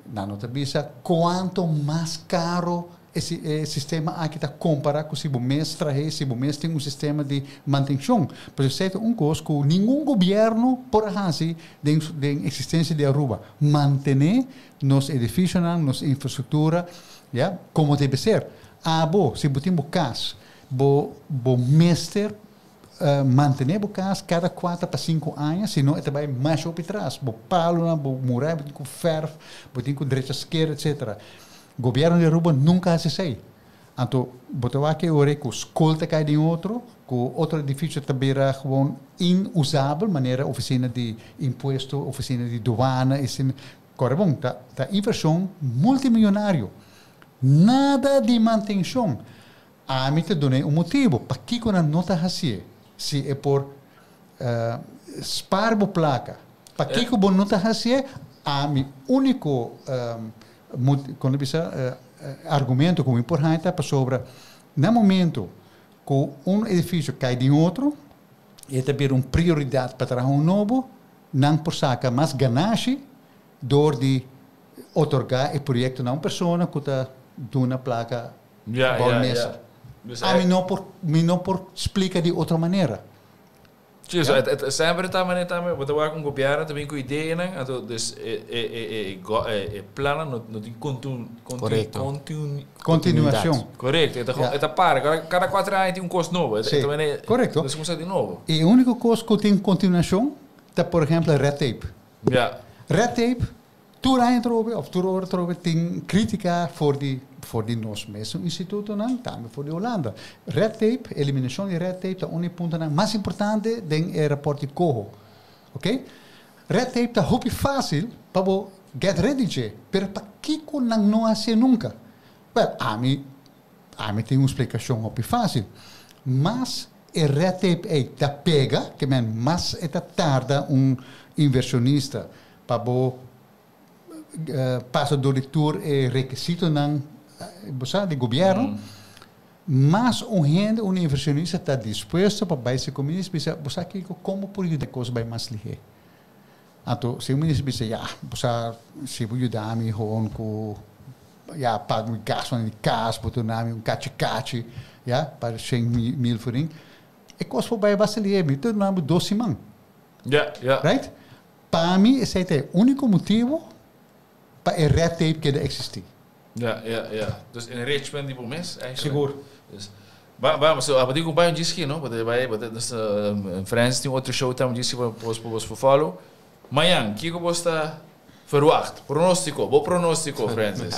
Speaker 2: Nan no ta bisa cuanto mas caro e sistema aki ta compara cu si bo mes trahe, si bo mes tin un sistema di mantencion. Pasobra esey ta un cos cu ningun gobierno por a haci den den existencia di Aruba, mantene nos edificionan, nos infrastructura, ya, como debe ser. Abo, si bo tin bo cas, bo bo mester Mantené bo kas kada kuater pa sinku aña, si no e ta bai masha hopi tras. Bo palonan, bo murai, bo tin ku fèrf, bo tin ku drecha sker, etsetera. Gobièrnu di Aruba nunka hasi esei. Anto bo ta wak e ora ei ku skol ta kai den otro, ku otro edifisio ta bira gewoon inusabel, manera ofisina di impuesto, ofisina di duana, esei. Kòrda bon, ta ta invershon multimillonario. Nada di mantenshon. Ami ta dun'é un motibu pakiko nan no ta hasié. Si e por spar bo plaka, pakiko bo no ta hasié? Ami úniko kon ta bisa argumento ku mi por haña ta pasobra na momento ku un edifisio kai den otro e ta bira un prioridat pa traha un nobo, nan por saka mas ganashi dor di otorgá e proyekto na un persona ku ta duna plaka bou mesa. Ami no por, mi no por splika di otro manera.
Speaker 1: Sí, so et, et, semper ta manera tambe, bo ta wak un gobierno ta bin ku ideanan, anto dus e e e e e e plannan no no tin kontun
Speaker 3: Korekto.
Speaker 1: kontun
Speaker 2: Kontinuashon.
Speaker 1: Korekto, e ta
Speaker 2: Ja.
Speaker 1: e ta para, kada kada kuater aña tin un kos nobo, e
Speaker 2: Sí,
Speaker 1: ta manera
Speaker 2: korekto.
Speaker 1: nos kumsa di nobo.
Speaker 2: E úniko kos ku tin kontinuashon ta por ehèmpel red tape.
Speaker 1: Ja.
Speaker 2: Red tape Tur aña atrobe of tur ora atrobe tin critica for di for di nos mesun institutonan, tambe for di Hulanda. Red tape, eliminacion di red tape ta un di e puntonan mas importante den e rapport di coho. Ok? Red tape ta hopi facil pa bo get rid di dje, pero pakico nan no hacié nunca? Wel, ami Ami tin un splikashon hopi fásil. Mas e red tape ei ta pega, ke men mas e ta tarda un invershonista pa bo pasa dor di tur e rekisitonan, bo sa, di gobièrnu, mas un hende, un invershonista ta dispuesto pa bai segun minister bisa, bo sa kiko, kon bo por yuda e kos bai mas lihé? Anto si un minister bisa, ya, bo sa, si bo yuda mi gewoon ku ya, paga mi gastonan di kas, bo duna mi un kachi kachi, ya, pa shen mil florin, e kos por bai basta lihé, mi ta duna bo dos siman.
Speaker 1: Ya, ya.
Speaker 2: Right? Pa mi esei ta e úniko motibu pa e red tape keda eksistí.
Speaker 1: Ya, ya, ya. Dus enrichment di bo mes eigenlijk.
Speaker 2: Sigur.
Speaker 1: Dus. Ba, so, abo digo bai un disque, no? But bai, but dus, Frans tin otro show tam disque pa pos pa bos follow. Mañan, kiko bo ta verwacht? Pronostico, bo pronostico, Francis.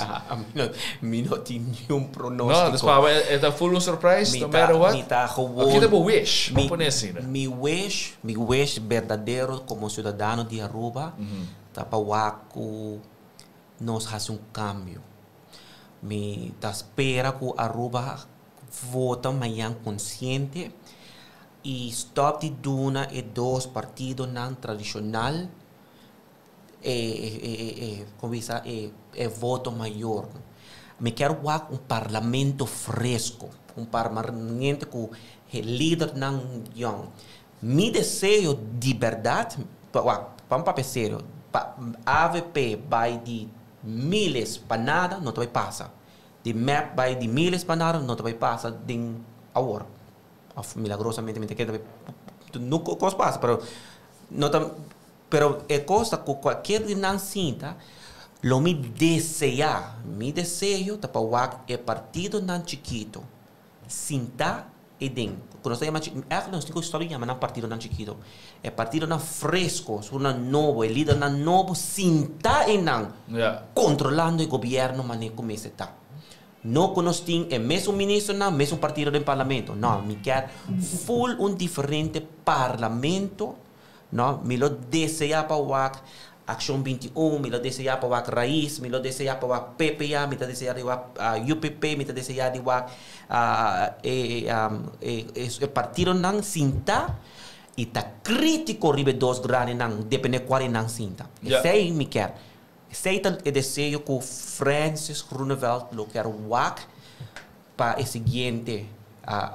Speaker 3: Mi no tin ningun pronostico.
Speaker 1: No, dus pa e ta full un surprise, no matter what.
Speaker 3: Mi ta gewoon.
Speaker 1: Aki ta bo wish,
Speaker 3: mi,
Speaker 1: pone asina.
Speaker 3: Mi wish berdadero como ciudadano di Aruba ta pa wak cu nos haci un cambio. Mi ta spera cu Aruba vota mañan consciente y stop di duna e dos partidonan tradicional con bisa e voto mayor. Mi kier wak un parlamento fresco, un parlamento cu lidernan young. Mi deseo di berdad, pa un papel serio, pa AVP bay di miles pa nada, no bay pasa. Di MEP bay di miles pa nada, no bay pasa den awor. Of milagrosamente, mi keda no cos pasa, pero no ta, pero e cos cu cualkier di nan sinta, lo mi desea, mi deseo ta pa wak e partidonan chikito sinta e den. Cu nos yama, eigenlijk nos tin cu stop yama nan partidonan chikito. E partidonan fresco, nan nobo, e lidernan nobo sinta e nan controlando e gobierno mane cuminsa ta. No cu nos tin e mesun ministernan, mesun partido den parlamento. No, mi kier full un diferente parlamento. No, mi lo desea pa wak Accion 21, mi lo desea pa wak Raiz, mi lo desea pa wak PPA, mi ta desea di wak UPP, mi ta desea di wak e partidonan sinta y ta critico riba dos grandenan, depende cual nan sinta. Esey mi kier. Esey ta e deseo cu Francis Groeneveld lo kier wak pa e siguiente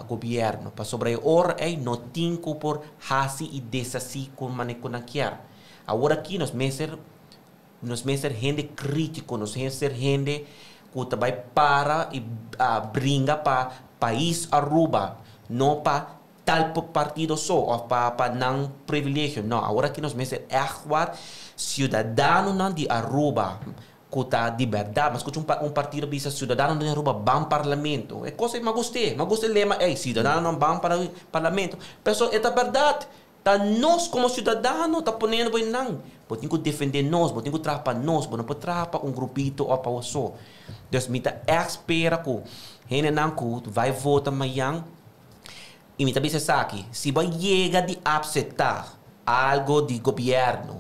Speaker 3: gobierno. Pasobra e ora ey no tin cu por hasi y deshasi cu mane cu nan kier. Awor aki nos mester hende critico, nos mester hende cu ta bay para y bringa pa pais Aruba, no pa tal partido so of pa nan privilegio. No, awor aki nos mester echt wat ciudadanonan di Aruba cu ta di berdad. Mas scucha un partido bisa "Ciudadano di Aruba ban parlamento". E cos mi gusta, mi gusta e lema, ey, "Ciudadano ban pa parlamento". Pero e ta berdad. Ta nos como ciudadano ta poniendo bo nan. Bo tin cu defende nos, bo tin cu traha pa nos, bo no por traha pa un grupito of pa so. Dus mi ta spera cu hendenan cu bay vota mañan y mi ta bisa esaki, si bo yega di acepta algo di gobierno,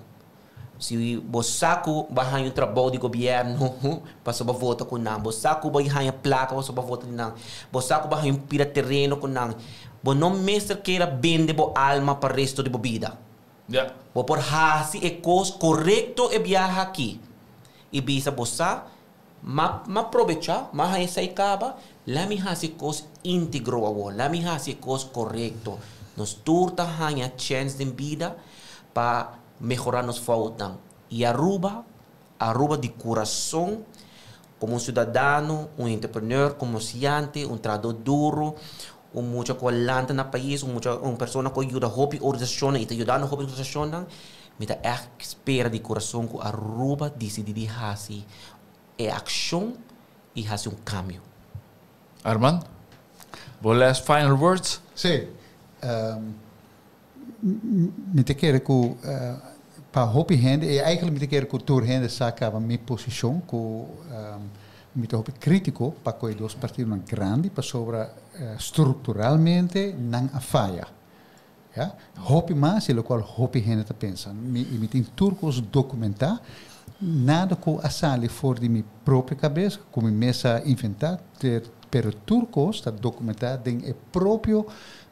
Speaker 3: si bo sa cu bo a un trabou di gobierno, paso bo vota cu nan, bo sa cu bo haya placa, paso bo vota cu nan, bo sa cu bo haya un pida tereno cu nan, bo no mester keda bende bo alma pa resto di bo bida. Bo por hasi e cos corecto e biaha aki. Y bisa bo sa, m'a aprovecha, m'a haya esey caba, laga mi hasi cos integro awo, laga mi hasi cos corecto. Nos tur ta haya chance di bida pa mehora nos foutnan. Y Aruba, Aruba di curason, como un ciudadano, un entrepreneur, comerciante, un trahador duro, un mucha cu lanta na pais, un mucha, un persona cu yuda hopi organisacion y ta yudando hopi organisacion, mi ta echt spera di curason cu Aruba dicidi di hasi e accion y hasi un cambio.
Speaker 1: Armand, bo last final words?
Speaker 2: Si. Mi ta kere cu pa hopi hende, y eigenlijk mi ta kere cu tur hende sa caba mi posicion, cu mi ta hopi critico pa cu dos partidonan grandi, pasobra structuralmente nan a faya. Ja? Hopi mas, y locual hopi hende ta pensa. Mi tin tur cos documenta, nada cu a sali for di mi propio cabes, cu mi mes a inventa, pero tur cos ta documenta den e propio,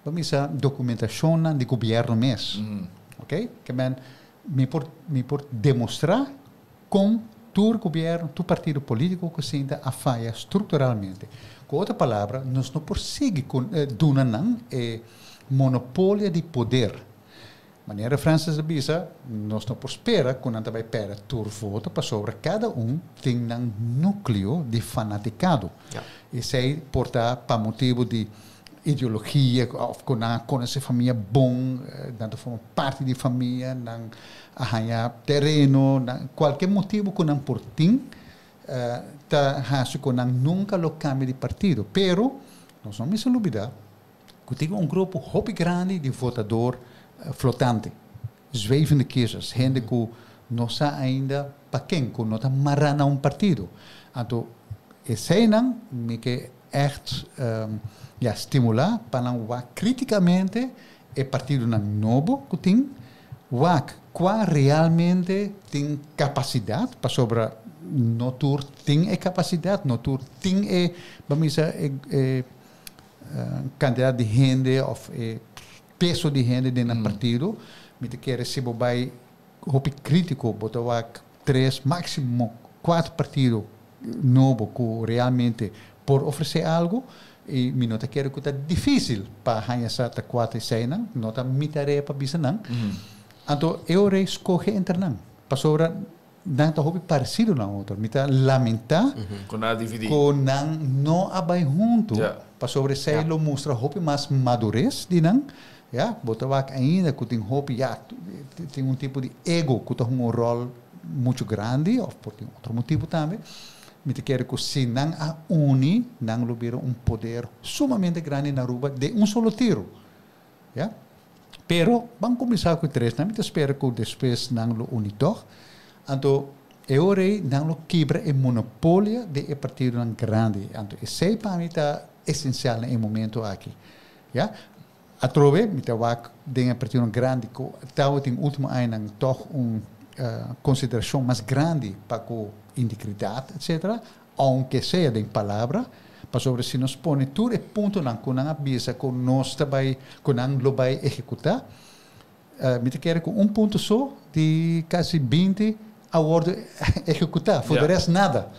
Speaker 2: ban bisa, documentacion di gobierno mes. Ok? Kiermen, mi por demostra cu tur gobierno, tur partido politico cu sinta a faya structuralmente. Cu otro palabra, nos no por sigui cu duna nan e monopolio di poder. Manera Francis a bisa, nos no por spera cu nan bay perde tur voto, pasobra cada un tin un nucleo di fanaticado. Esey por ta pa motibo di ideologia, of cu nan conoce famia bon, nan forma parti di famia, nan haya tereno, nan, cualkier motibo cu nan por tin, ta hasi cu nan nunca lo cambia di partido. Pero Nos no mester lubida cu tin un grupo hopi grandi di votador flotante, zwevende kiezers, hende cu no sa ainda pa ken, cu no ta mara na un partido. Anto eseynan mi ke echt ja, stimula pa nan wak criticamente e partidonan nobo cu tin, wak cua realmente tin capacidad, pasobra no tur tin e capacidad, no tur tin e, ban bisa, e cantidad di hende of e peso di hende den nan partido. Mi ta kere si bo bay hopi critico, bo ta wak tres, maximo cuatro partido nobo cu realmente por ofrece algo y mi no ta kere cu ta dificil pa haya sa ta cua ta eseynan, no ta mi tarea pa bisa nan. Anto e ora ey scoge entre nan, pasobra nan ta hopi parecido na otro. Mi ta lamenta
Speaker 1: Cu nan a dividi.
Speaker 2: cu nan no a bay hunto, pasobra esey lo mustra hopi mas madurez di nan. Ya, bo ta wak ainda cu tin hopi, ya, tin un tipo di ego cu ta hunga un rol mucho grandi, of por tin otro motibo tambe. Mi ta kere cu si nan a uni, nan lo bira un poder sumamente grandi na Aruba den un solo tiro. Ya. Pero, ban cuminsa cu e tresnan, mi ta spera cu despues nan lo uni toch. Anto, e ora ey nan lo kibra e monopolio di e partidonan grandi. Anto, esey pa mi ta esencial na e momento aki. Ya. Atrobe mi ta wak den e partidonan grandi ku tabatin ultimo añanan tòg un konsiderashon mas grandi pa ku integridat etcetera, ounke sea den palabra, pasobra si nos pone tur e puntonan ku nan a bisa ku nos ta bai ku nan lo bai ehekutá, mi ta kere ku un punto so di kasi 20 a wòrdu ehekutá, for de rest nada.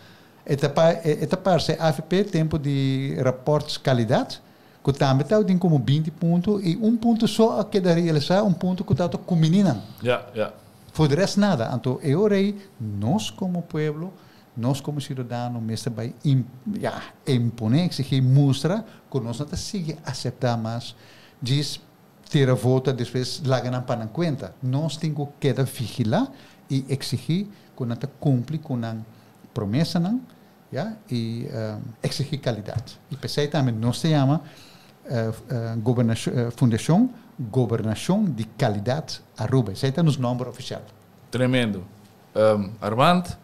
Speaker 2: E ta e ta parse avp tempu di rapòrt kalidat. Ku tambe tabatin komo 20 punto i un punto so a keda realisá, un punto ku tabata kumbiní nan.
Speaker 1: Ja, ja.
Speaker 2: For de rest nada. Anto e ora ei nos komo pueblo, nos komo siudadano mester bai ja, imponé, eksigí, mustra ku nos no ta sigui aseptá mas djis tira vota despues laga nan pa nan kuenta. Nos tin ku keda vigilá i eksigí ku nan ta kumpli ku nan promesanan. Ya, y exigi calidad. Y p'esey tambe nos ta yama Fundacion Gobernacion di Calidad Aruba. Esey ta nos nomber oficial.
Speaker 1: Tremendo. Armand,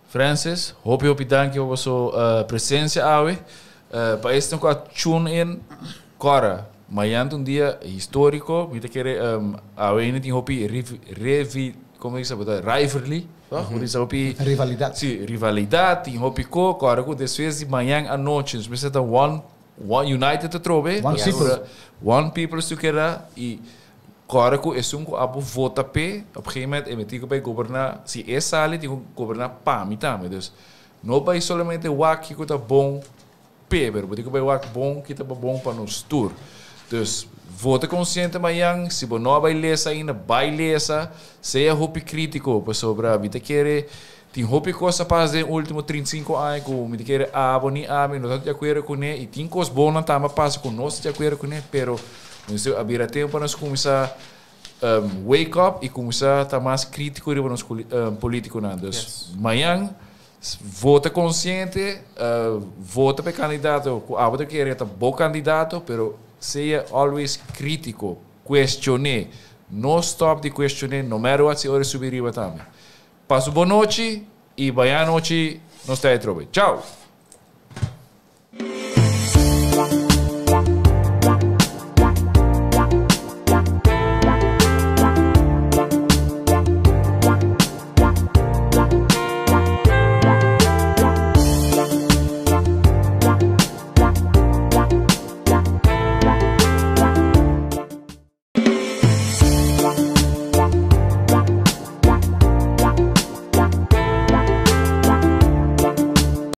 Speaker 1: Francis, hopi hopi danki pa boso presencia awe. Pa esnan cu a tune in, cora, mañan ta un dia historico. Mi ta kere awe hende tin hopi revi, como bisa, rivalry. Toch? Bo tin hopi...
Speaker 2: Rivalidad.
Speaker 1: Sí, rivalidad, tin hopi ko, kòrda ku despues di mañan anochi nos mester ta one, one united atrobe.
Speaker 2: One people.
Speaker 1: One people su keda i kòrda ku esun ku abo vota p'e, op gegeven moment e mester ku bai goberná, si e sali tin ku goberná pa mi tambe. Dus no bai solamente wak kiko ta bon p'e, pero bo tin ku bai wak bon ki ta bon pa nos tur. Dus, vota konsiente mañan, si bo no a bai lesa ainda, bai lesa, sea hopi krítiko, pasobra mi ta kere tin hopi kos a pasa den último 35 aña ku mi ta kere abo ni ami no ta di akuerdo kuné, i tin kos bonnan tambe a pasa ku nos ta di akuerdo kuné, pero mester a bira tempu pa nos kuminsá wake up i kuminsá ta mas krítiko riba nos polítikonan. Dus, mañan Vota consciente, vota pa e candidato cu abo ta kere ta bo candidato, pero sea always critico, cuestione, no stop di cuestione no matter what si ora e subi riba tambe. Pasa un bon nochi y mañana nochi nos ta atrobe. Chao!